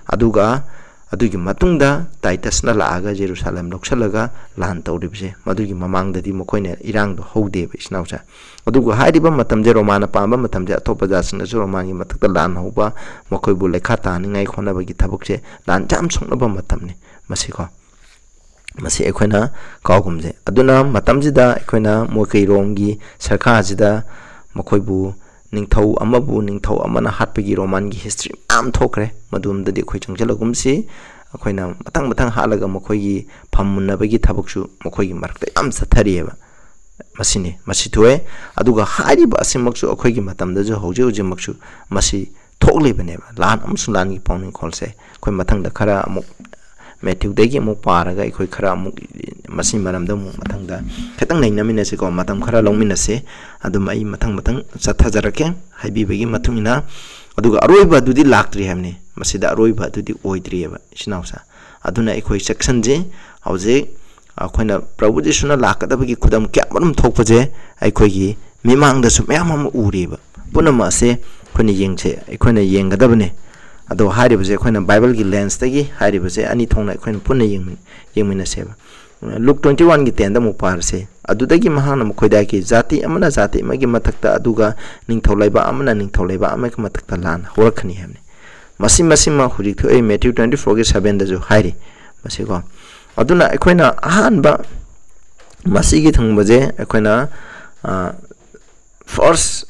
ꯑꯗꯨꯒ ꯑꯗꯨꯒꯤ ꯃꯇꯨꯡꯗ ꯇꯥꯏꯇꯁꯅ ꯂꯥꯛꯑꯒ ꯖꯦꯔꯨꯁꯥꯂꯦꯝ ꯂꯧꯁꯜꯂꯒ ꯂꯥꯟ ꯇꯧꯔꯤꯕꯁꯦ, ꯃꯗꯨꯒꯤ ꯃꯃꯥꯡꯗꯗꯤ ꯃꯈꯣꯏꯅ ꯏꯔꯥꯡꯗꯣ ꯍꯧꯗꯦꯕ, ꯏꯆꯤꯟ ꯏꯅꯥꯎꯁꯥ꯫ ꯑꯗꯨꯒ ꯍꯥꯏꯔꯤꯕ ꯃꯇꯝꯁꯦ, ꯔꯣꯃꯥꯅ ꯄꯥꯟꯕ ꯃꯇꯝꯁꯦ, ꯑꯇꯣꯞꯄ ꯖꯥꯠꯁꯤꯡꯅꯁꯨ ꯔꯣꯃꯥꯒꯤ ꯃꯊꯛꯇ ꯂꯥꯟ ꯍꯧꯕ, ꯃꯈꯣꯏꯕꯨ ꯂꯩꯈꯥ ꯇꯥꯅꯤꯡꯉꯥꯏ ꯍꯣꯠꯅꯕꯒꯤ ꯊꯕꯛꯁꯦ, ꯂꯥꯟ ꯌꯥꯝ ꯁꯣꯛꯅꯕ ꯃꯇꯝꯅꯤ ꯃꯁꯤꯀꯣ꯫ ꯃꯁꯤ ꯑꯩꯈꯣꯏꯅ ꯀꯥꯎꯒꯨꯝꯁꯦ꯫ ꯑꯗꯨꯅ ꯃꯇꯝꯁꯤꯗ ꯑꯩꯈꯣꯏꯅ ꯃꯣꯏꯀꯩꯔꯣꯝꯒꯤ ꯁꯔꯀꯥꯔꯁꯤꯗ ꯃꯈꯣꯏꯕꯨ ꯅꯤꯡꯊꯧ ꯑꯃꯕꯨ ꯅꯤꯡꯊꯧ ꯑꯃꯅ ꯍꯥꯠꯄꯒꯤ ꯔꯣꯃꯥꯟꯒꯤ history ꯃꯌꯥꯝ ꯊꯣꯛꯈ꯭ꯔꯦ꯫ ꯃꯗꯨꯝꯗꯗꯤ ꯑꯩꯈꯣꯏ ꯆꯪꯁꯤꯜꯂꯒꯨꯝꯁꯤ꯫ ꯑꯩꯈꯣꯏꯅ ꯃꯊꯪ ꯃꯊꯪ ꯍꯥꯠꯂꯒ ꯃꯈꯣꯏꯒꯤ ꯐꯝꯃꯨꯟꯅꯕꯒꯤ ꯊꯕꯛꯁꯨ ꯃꯈꯣꯏꯒꯤ ꯃꯔꯛꯇ ꯌꯥꯝ ꯆꯠꯊꯔꯤꯑꯕ꯫ ꯃꯁꯤꯅꯤ, ꯃꯁꯤ ꯊꯣꯛꯑꯦ꯫ ꯑꯗꯨꯒ ꯍꯥꯏꯔꯤꯕ ꯑꯁꯤꯃꯛꯁꯨ ꯑꯩꯈꯣꯏꯒꯤ ꯃꯇꯝꯗꯁꯨ ꯍꯧꯖꯤꯛ ꯍꯧꯖꯤꯛꯃꯛꯁꯨ ꯃꯁꯤ ꯊꯣꯛꯂꯤꯕꯅꯦꯕ꯫ ꯂꯥꯟ ꯑꯃꯁꯨꯡ ꯂꯥꯟꯒꯤ ꯄꯥꯎꯅꯤꯡꯈꯣꯜꯁꯦ ꯑꯩꯈꯣꯏ ꯃꯊꯪꯗ ꯈꯔ ꯑꯃꯨꯛ ꯃꯦꯊ꯭ꯌꯨꯗꯒꯤ ꯑꯃꯨꯛ ꯄꯥꯔꯒ ꯑꯩꯈꯣꯏ ꯈꯔ ꯑꯃꯨꯛ ꯃꯁꯤ ꯃꯔꯝꯗ ꯑꯃꯨꯛ ꯃꯊꯪꯗ ꯈꯤꯇꯪ ꯅꯩꯅꯃꯤꯟꯅꯁꯤꯀꯣ꯫ ꯃꯇꯝ ꯈꯔ ꯂꯧꯃꯤꯟꯅꯁꯤ꯫ ꯑꯗꯨꯝ ꯑꯩ ꯃꯊꯪ ꯃꯊꯪ ꯆꯠꯊꯖꯔꯛꯀꯦ ꯍꯥꯏꯕꯤꯕꯒꯤ ꯃꯇꯨꯡ ꯏꯟꯅ꯫ ꯑꯗꯨꯒ ꯑꯔꯣꯏꯕ ꯑꯗꯨꯗꯤ ꯂꯥꯛꯇ꯭ꯔꯤ ꯍꯥꯏꯕꯅꯤ꯫ ꯃꯁꯤꯗ ꯑꯔꯣꯏꯕ ꯑꯗꯨꯗꯤ ꯑꯣꯏꯗ꯭ꯔꯤꯑꯕ, ꯏꯆꯤꯟ ꯏꯅꯥꯎꯁꯥ꯫ ꯑꯗꯨꯅ ꯑꯩꯈꯣꯏ ꯆꯦꯛꯁꯤꯟꯁꯤ꯫ ꯍꯧꯖꯤꯛ ꯑꯩꯈꯣꯏꯅ ꯄ꯭ꯔꯚꯨ ꯖꯤꯁꯨꯅ ꯂꯥꯛꯀꯗꯕꯒꯤ ꯈꯨꯗꯝ ꯀꯌꯥꯃꯔꯨꯝ ꯊꯣꯛꯄꯁꯦ ꯑꯩꯈꯣꯏꯒꯤ ꯃꯤꯃꯥꯡꯗꯁꯨ ꯃꯌꯥꯝ ꯑꯃ ꯎꯔꯤꯕ꯫ ꯄꯨꯝꯅꯃꯛ ꯑꯁꯦ ꯑꯩꯈꯣꯏꯅ ꯌꯦꯡꯁꯦ, ꯑꯩꯈꯣꯏꯅ ꯌꯦꯡꯒꯗꯕꯅꯦ꯫ ꯑꯗꯣ ꯍꯥꯏꯔꯤꯕꯁꯦ ꯑꯩꯈꯣꯏꯅ ꯕꯥꯏꯕꯜꯒꯤ lensꯇꯒꯤ ꯍꯥꯏꯔꯤꯕꯁꯦ ꯑꯅꯤ ꯊꯣꯛꯅ ꯑꯩꯈꯣꯏꯅ ꯄꯨꯟꯅ ꯌꯦꯡꯃꯤꯟ-, ꯌꯦꯡꯃꯤꯟꯅꯁꯦꯕ꯫ Luke twenty-oneꯒꯤ tenꯗ ꯑꯃꯨꯛ ꯄꯥꯔꯁꯦ꯫ "ꯑꯗꯨꯗꯒꯤ ꯃꯍꯥꯛꯅ ꯃꯈꯣꯏꯗ ꯍꯥꯏꯈꯤ, ꯖꯥꯇꯤ ꯑꯃꯅ ꯖꯥꯇꯤ ꯑꯃꯒꯤ ꯃꯊꯛꯇ, ꯑꯗꯨꯒ ꯅꯤꯡꯊꯧ ꯂꯩꯕꯥꯛ ꯑꯃꯅ ꯅꯤꯡꯊꯧ ꯂꯩꯕꯥꯛ ꯑꯃꯒꯤ ꯃꯊꯛꯇ ꯂꯥꯟ ꯍꯧꯔꯛꯀꯅꯤ" ꯍꯥꯏꯕꯅꯤ꯫ ꯃꯁꯤ, ꯃꯁꯤꯃꯛ ꯍꯧꯖꯤꯛ ꯊꯣꯛꯏ, Matthew twenty-fourꯒꯤ sevenꯗꯁꯨ ꯍꯥꯏꯔꯤ ꯃꯁꯤꯀꯣ꯫ ꯑꯗꯨꯅ ꯑꯩꯈꯣꯏꯅ ꯑꯍꯥꯟꯕ ꯃꯁꯤꯒꯤ ꯊꯨꯡꯕꯁꯦ ꯑꯩꯈꯣꯏꯅ, ꯑ, first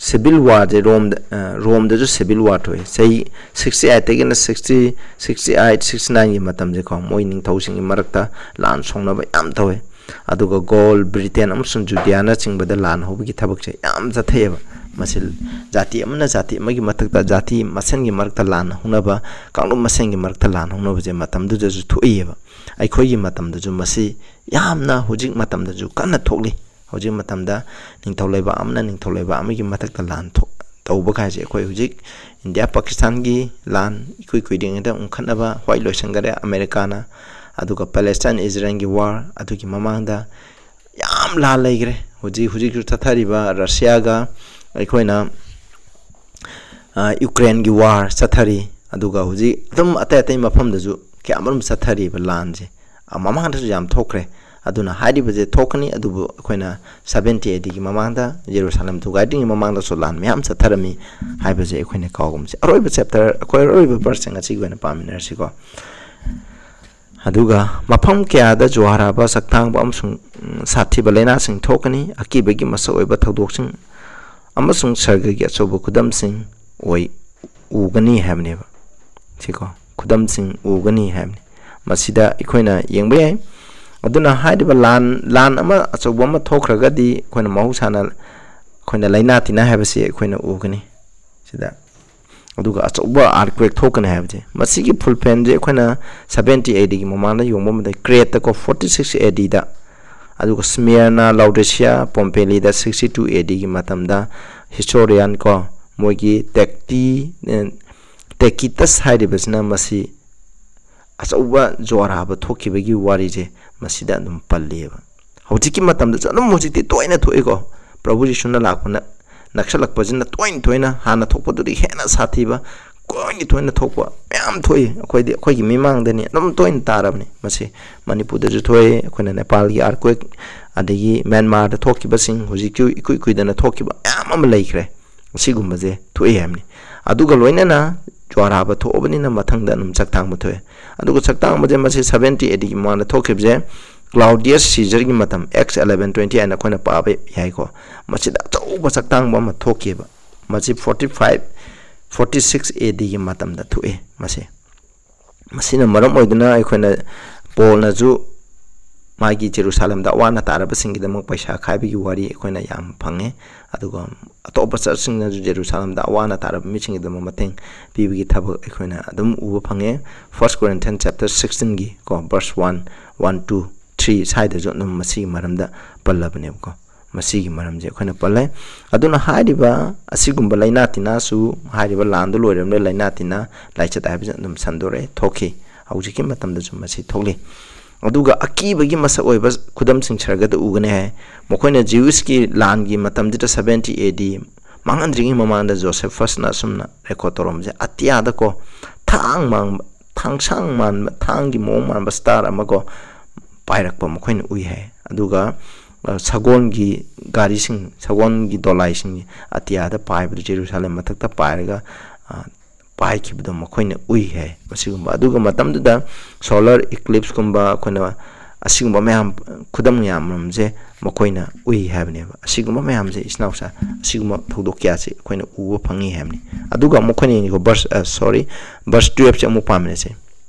civil warꯁꯦ ꯔꯣꯝꯗ, ꯑ, ꯔꯣꯝꯗꯁꯨ civil war ꯊꯣꯛꯑꯦ꯫ ꯆꯍꯤ sixty eightꯇꯒꯤꯅ sixty, sixty eight, sixty nineꯒꯤ ꯃꯇꯝꯁꯦꯀꯣ, ꯃꯣꯏ ꯅꯤꯡꯊꯧꯁꯤꯡꯒꯤ ꯃꯔꯛꯇ ꯂꯥꯟ ꯁꯣꯛꯅꯕ ꯌꯥꯝ ꯇꯧꯋꯦ꯫ ꯑꯗꯨꯒ ꯒꯣꯜ, ꯕ꯭ꯔꯤꯇꯦꯟ ꯑꯃꯁꯨꯡ ꯖꯨꯗꯤꯌꯥꯅꯆꯤꯡꯕꯗ ꯂꯥꯟ ꯍꯧꯕꯒꯤ ꯊꯕꯛꯁꯦ ꯌꯥꯝ ꯆꯠꯊꯩꯑꯕ꯫ ꯃꯁꯤ ꯖꯥꯇꯤ ꯑꯃꯅ ꯖꯥꯇꯤ ꯑꯃꯒꯤ ꯃꯊꯛꯇ, ꯖꯥꯇꯤ ꯃꯁꯦꯟꯒꯤ ꯃꯔꯛꯇ ꯂꯥꯟ ꯍꯧꯅꯕ, ꯀꯥꯡꯂꯨꯞ ꯃꯁꯦꯟꯒꯤ ꯃꯔꯛꯇ ꯂꯥꯟ ꯍꯧꯅꯕꯁꯦ ꯃꯇꯝꯗꯨꯗꯁꯨ ꯊꯣꯛꯏꯑꯕ꯫ ꯑꯩꯈꯣꯏꯒꯤ ꯃꯇꯝꯗꯁꯨ ꯃꯁꯤ ꯌꯥꯝꯅ ꯍꯧꯖꯤꯛ ꯃꯇꯝꯗꯁꯨ ꯀꯟꯅ ꯊꯣꯛꯂꯤ꯫ ꯍꯧꯖꯤꯛ ꯃꯇꯝꯗ ꯅꯤꯡꯊꯧ ꯂꯩꯕꯥꯛ ꯑꯃꯅ ꯅꯤꯡꯊꯧ ꯂꯩꯕꯥꯛ ꯑꯃꯒꯤ ꯃꯊꯛꯇ ꯂꯥꯟ ꯊꯣꯛ-, ꯇꯧꯕ ꯀꯥꯏꯁꯦ ꯑꯩꯈꯣꯏ ꯍꯧꯖꯤꯛ ꯏꯟꯗꯤꯌꯥ ꯄꯥꯀꯤꯁꯇꯥꯟꯒꯤ ꯂꯥꯟ ꯏꯀꯨꯏ ꯀꯨꯏꯗ꯭ꯔꯤꯉꯩꯗ ꯎꯪꯈꯠꯅꯕ ꯍꯣꯏ ꯂꯣꯏꯁꯤꯟꯈꯔꯦ ꯑꯃꯦꯔꯤꯀꯥꯅ, ꯑꯗꯨꯒ ꯄꯦꯂꯦꯁꯇꯥꯏꯟ ꯏꯖꯔꯦꯜꯒꯤ war, ꯑꯗꯨꯒꯤ ꯃꯃꯥꯡꯗ ꯌꯥꯝ ꯂꯥꯟ ꯂꯩꯈ꯭ꯔꯦ꯫ ꯍꯧꯖꯤꯛ, ꯍꯧꯖꯤꯛꯁꯨ ꯆꯠꯊꯔꯤꯕ ꯔꯁꯤꯌꯥꯒ ꯑꯩꯈꯣꯏꯅ, ꯑ, ꯌꯨꯀ꯭ꯔꯦꯟꯒꯤ war ꯆꯠꯊꯔꯤ, ꯑꯗꯨꯒ ꯍꯧꯖꯤꯛ ꯑꯗꯨꯝ ꯑꯇꯩ ꯑꯇꯩ ꯃꯐꯝꯗꯁꯨ ꯀꯌꯥ ꯑꯃꯔꯣꯝ ꯆꯠꯊꯔꯤꯕ ꯂꯥꯟꯁꯦ꯫ ꯑ, ꯃꯃꯥꯡꯗꯁꯨ ꯌꯥꯝ ꯊꯣꯛꯈ꯭ꯔꯦ꯫ ꯑꯗꯨꯅ ꯍꯥꯏꯔꯤꯕꯁꯦ ꯊꯣꯛꯀꯅꯤ, ꯑꯗꯨꯕꯨ ꯑꯩꯈꯣꯏꯅ seventy ADꯒꯤ ꯃꯃꯥꯡꯗ ꯖꯦꯔꯨꯁꯥꯂꯦꯝ ꯊꯨꯒꯥꯏꯗ꯭ꯔꯤꯉꯩ ꯃꯃꯥꯡꯗꯁꯨ ꯂꯥꯟ ꯃꯌꯥꯝ ꯆꯠꯊꯔꯝꯃꯤ ꯍꯥꯏꯕꯁꯦ ꯑꯩꯈꯣꯏꯅ ꯀꯥꯎꯒꯨꯝꯁꯦ꯫ ꯑꯔꯣꯏꯕ chapter, ꯑꯩꯈꯣꯏ ꯑꯔꯣꯏꯕ verse ꯉꯁꯤꯒꯤ ꯑꯣꯏꯅ ꯄꯥꯃꯤꯟꯅꯔꯁꯤꯀꯣ꯫ ꯑꯗꯨꯒ ꯃꯐꯝ ꯀꯌꯥꯗ ꯖꯨꯋꯥꯔ ꯍꯥꯕ, ꯁꯛꯊꯥꯡꯕ ꯑꯃꯁꯨꯡ, ꯎꯝ, ꯁꯥꯊꯤꯕ ꯂꯥꯏꯅꯥꯁꯤꯡ ꯊꯣꯛꯀꯅꯤ, ꯑꯀꯤꯕꯒꯤ ꯃꯁꯛ ꯑꯣꯏꯕ ꯊꯧꯗꯣꯛꯁꯤꯡ ꯑꯃꯁꯨꯡ ꯁꯔꯒꯒꯤ ꯑꯆꯧꯕ ꯈꯨꯗꯝꯁꯤꯡ ꯑꯣꯏ ꯎꯒꯅꯤ ꯍꯥꯏꯕꯅꯦꯕ꯫ ꯁꯤꯀꯣ, ꯈꯨꯗꯝꯁꯤꯡ ꯎꯒꯅꯤ ꯍꯥꯏꯕꯅꯤ꯫ ꯃꯁꯤꯗ ꯑꯩꯈꯣꯏꯅ ꯌꯦꯡꯕ ꯌꯥꯏ꯫ ꯑꯗꯨꯅ ꯍꯥꯏꯔꯤꯕ ꯂꯥꯟ, ꯂꯥꯟ ꯑꯃ ꯑꯆꯧꯕ ꯑꯃ ꯊꯣꯛꯈ꯭ꯔꯒꯗꯤ ꯑꯩꯈꯣꯏꯅ ꯃꯍꯧꯁꯥꯅ ꯑꯩꯈꯣꯏꯅ ꯂꯥꯏꯅꯥ ꯇꯤꯟꯅꯥ ꯍꯥꯏꯕꯁꯤ ꯑꯩꯈꯣꯏꯅ ꯎꯒꯅꯤ꯫ ꯁꯤꯗ ꯑꯗꯨꯒ ꯑꯆꯧꯕ earthquake ꯊꯣꯛꯀꯅꯤ ꯍꯥꯏꯕꯁꯦ, ꯃꯁꯤꯒꯤ full plan ꯁꯦ ꯑꯩꯈꯣꯏꯅ seventy ADꯒꯤ ꯃꯃꯥꯡꯗ ꯌꯦꯡꯕ ꯃꯇꯝꯗ Creteꯀꯣ, forty six ADꯗ, ꯑꯗꯨꯒ Smyrna, Laodicea, Pompeii ꯗ sixty two ADꯒꯤ ꯃꯇꯝꯗ historian ꯀꯣ, ꯃꯣꯏꯒꯤ Tacti-, ꯑꯦ, Tacitus ꯍꯥꯏꯔꯤꯕꯁꯤꯅ ꯃꯁꯤ ꯑꯆꯧꯕ ꯖꯨꯋꯥꯔ ꯍꯥꯕ ꯊꯣꯛꯈꯤꯕꯒꯤ ꯋꯥꯔꯤꯁꯦ ꯃꯁꯤꯗ ꯑꯗꯨꯝ ꯄꯜꯂꯤꯑꯕ꯫ ꯍꯧꯖꯤꯛꯀꯤ ꯃꯇꯝꯗꯁꯨ ꯑꯗꯨꯝ ꯍꯧꯖꯤꯛꯇꯤ ꯇꯣꯏꯅ ꯊꯣꯛꯏꯀꯣ, ꯄ꯭ꯔꯚꯨ ꯌꯤꯁꯨꯅ ꯂꯥꯛꯄꯅ ꯅꯛꯁꯜꯂꯛꯄꯁꯤꯅ ꯇꯣꯏꯅ ꯇꯣꯏꯅ ꯍꯥꯟꯅ ꯊꯣꯛꯄꯗꯨꯗꯤ ꯍꯦꯟꯅ ꯁꯥꯊꯤꯕ ꯇꯣꯏꯅ ꯇꯣꯏꯅ ꯊꯣꯛꯄ ꯃꯌꯥꯝ ꯊꯣꯛꯏ꯫ ꯑꯩꯈꯣꯏꯗꯤ ꯑꯩꯈꯣꯏꯒꯤ ꯃꯤꯃꯥꯡꯗꯅꯤ ꯑꯗꯨꯝ ꯇꯣꯏꯅ ꯇꯥꯔꯕꯅꯤ꯫ ꯃꯁꯤ ꯃꯅꯤꯄꯨꯔꯗꯁꯨ ꯊꯣꯛꯑꯦ, ꯑꯩꯈꯣꯏꯅ ꯅꯦꯄꯥꯜꯒꯤ earthquake, ꯑꯗꯒꯤ ꯃ꯭ꯌꯥꯟꯃꯥꯔꯗ ꯊꯣꯛꯈꯤꯕꯁꯤꯡ, ꯍꯧꯖꯤꯛꯁꯨ ꯏꯀꯨꯏ ꯀꯨꯏꯗꯅ ꯊꯣꯛꯈꯤꯕ ꯃꯌꯥꯝ ꯑꯃ ꯂꯩꯈ꯭ꯔꯦ꯫ ꯑꯁꯤꯒꯨꯝꯕꯁꯦ ꯊꯣꯛꯏ ꯍꯥꯏꯕꯅꯤ꯫ ꯑꯗꯨꯒ ꯂꯣꯏꯅꯅ ꯖ꯭ꯋꯥꯔꯥꯕ ꯊꯣꯛꯑꯕꯅꯤꯅ ꯃꯊꯪꯗ ꯑꯗꯨꯝ ꯆꯥꯛꯇꯥꯡꯕ ꯊꯣꯛꯑꯦ꯫ ꯑꯗꯨꯒ ꯆꯥꯛꯇꯥꯡꯕꯁꯦ ꯃꯁꯤ seventy A D ꯒꯤ ꯃꯃꯥꯡꯗ ꯊꯣꯛꯈꯤꯕꯁꯦ Claudius Caesar ꯒꯤ ꯃꯇꯝ, Acts eleven twenty ꯍꯥꯏꯅ ꯑꯩꯈꯣꯏꯅ ꯄꯥꯕ ꯌꯥꯏꯀꯣ꯫ ꯃꯁꯤꯗ ꯑꯆꯧꯕ ꯆꯥꯛꯇꯥꯡꯕ ꯑꯃ ꯊꯣꯛꯈꯤꯕ꯫ ꯃꯁꯤ forty five, forty six A D ꯒꯤ ꯃꯇꯝꯗ ꯊꯣꯛꯑꯦ꯫ ꯃꯁꯤ ꯃꯁꯤꯅ ꯃꯔꯝ ꯑꯣꯏꯗꯨꯅ ꯑꯩꯈꯣꯏꯅ ꯄꯣꯜꯅꯁꯨ ꯃꯥꯒꯤ ꯖꯦꯔꯨꯁꯥꯂꯦꯝꯗ ꯑꯋꯥ ꯑꯅꯥ ꯇꯥꯔꯕꯁꯤꯡꯒꯤꯗꯃꯛ ꯄꯩꯁꯥ ꯈꯥꯏꯕꯒꯤ ꯋꯥꯔꯤ ꯑꯩꯈꯣꯏꯅ ꯌꯥꯝ ꯐꯪꯉꯦ꯫ ꯑꯗꯨꯒ ꯑꯇꯣꯞꯄ ꯆꯔꯆꯁꯤꯡꯅꯁꯨ ꯖꯦꯔꯨꯁꯥꯂꯦꯝꯗ ꯑꯋꯥ ꯑꯅꯥ ꯇꯥꯔꯕ ꯃꯤꯁꯤꯡꯒꯤꯗꯃꯛ ꯃꯇꯦꯡ ꯄꯤꯕꯒꯤ ꯊꯕꯛ ꯑꯩꯈꯣꯏꯅ ꯑꯗꯨꯝ ꯎꯕ ꯐꯪꯉꯦ꯫ First Corinthians chapter sixteen ꯒꯤ ꯀꯣ, verse one, one, two, three ꯁ꯭ꯋꯥꯏꯗꯁꯨ ꯑꯗꯨꯝ ꯃꯁꯤꯒꯤ ꯃꯔꯝꯗ ꯄꯜꯂꯕꯅꯦꯕꯀꯣ꯫ ꯃꯁꯤꯒꯤ ꯃꯔꯝꯁꯦ ꯑꯩꯈꯣꯏꯅ ꯄꯜꯂꯦ꯫ ꯑꯗꯨꯅ ꯍꯥꯏꯔꯤꯕ ꯑꯁꯤꯒꯨꯝꯕ ꯂꯥꯏꯅꯥ ꯇꯤꯟꯅꯥꯁꯨ, ꯍꯥꯏꯔꯤꯕ ꯂꯥꯟꯗꯨ ꯂꯣꯏꯔꯕꯅꯤꯅ ꯂꯥꯏꯅꯥ ꯇꯤꯟꯅꯥ, ꯂꯥꯏꯆꯠ ꯍꯥꯏꯕꯁꯤ ꯑꯗꯨꯝ ꯁꯟꯗꯣꯔꯛꯑꯦ, ꯊꯣꯛꯈꯤ꯫ ꯍꯧꯖꯤꯛꯀꯤ ꯃꯇꯝꯗꯁꯨ ꯃꯁꯤ ꯊꯣꯛꯂꯤ꯫ ꯑꯗꯨꯒ ꯑꯀꯤꯕꯒꯤ ꯃꯁꯛ ꯑꯣꯏꯕ ꯈꯨꯗꯝꯁꯤꯡ ꯁꯔꯒꯗ ꯎꯒꯅꯤ ꯍꯥꯏ꯫ ꯃꯈꯣꯏꯅ ꯖꯤꯌꯨꯁꯀꯤ ꯂꯥꯟꯒꯤ ꯃꯇꯝꯗꯨꯗ seventy A D ꯃꯥꯡꯍꯟꯗ꯭ꯔꯤꯉꯩ ꯃꯃꯥꯡꯗ ꯖꯣꯁꯦꯐꯁꯅ ꯑꯁꯨꯝꯅ record ꯇꯧꯔꯝꯕꯁꯦ, ꯑꯇꯤꯌꯥꯗꯀꯣ ꯊꯥꯡ ꯃꯥꯡꯕ, ꯊꯥꯡꯁꯥꯡ ꯃꯥꯟꯕ, ꯊꯥꯡꯒꯤ ꯃꯑꯣꯡ ꯃꯥꯟꯕ star ꯑꯃꯀꯣ ꯄꯥꯏꯔꯛꯄ ꯃꯈꯣꯏꯅ ꯎꯏ ꯍꯥꯏ꯫ ꯑꯗꯨꯒ, ꯑ, ꯁꯒꯣꯜꯒꯤ ꯒꯥꯔꯤꯁꯤꯡ, ꯁꯒꯣꯜꯒꯤ ꯗꯣꯂꯥꯏꯁꯤꯡ ꯑꯇꯤꯌꯥꯗ ꯄꯥꯏꯕꯗꯨ, ꯖꯦꯔꯨꯁꯥꯂꯦꯝ ꯃꯊꯛꯇ ꯄꯥꯏꯔꯒ, ꯑ, ꯄꯥꯏꯈꯤꯕꯗꯣ ꯃꯈꯣꯏꯅ ꯎꯏ ꯍꯥꯏ꯫ ꯃꯁꯤꯒꯨꯝꯕ, ꯑꯗꯨꯒ ꯃꯇꯝꯗꯨꯗ solar eclipse ꯀꯨꯝꯕ, ꯑꯩꯈꯣꯏꯅ ꯑꯁꯤꯒꯨꯝꯕ ꯃꯌꯥꯝ, ꯈꯨꯗꯝ ꯃꯌꯥꯝꯁꯦ ꯃꯈꯣꯏꯅ ꯎꯏ ꯍꯥꯏꯕꯅꯦꯕ꯫ ꯑꯁꯤꯒꯨꯝꯕ ꯃꯌꯥꯝꯁꯦ, ꯏꯆꯤꯟ ꯏꯅꯥꯎꯁꯥ, ꯑꯁꯤꯒꯨꯝꯕ ꯊꯧꯗꯣꯛ ꯀꯌꯥꯁꯦ ꯑꯩꯈꯣꯏꯅ ꯎꯕ ꯐꯪꯉꯤ ꯍꯥꯏꯕꯅꯤ꯫ ꯑꯗꯨꯒ ꯑꯃꯨꯛ ꯑꯩꯈꯣꯏꯅ ꯌꯦꯡꯉꯤꯀꯣ, verse, ꯑ, sorry, verse twelve ꯁꯦ ꯑꯃꯨꯛ ꯄꯥꯃꯤꯟꯅꯁꯦ꯫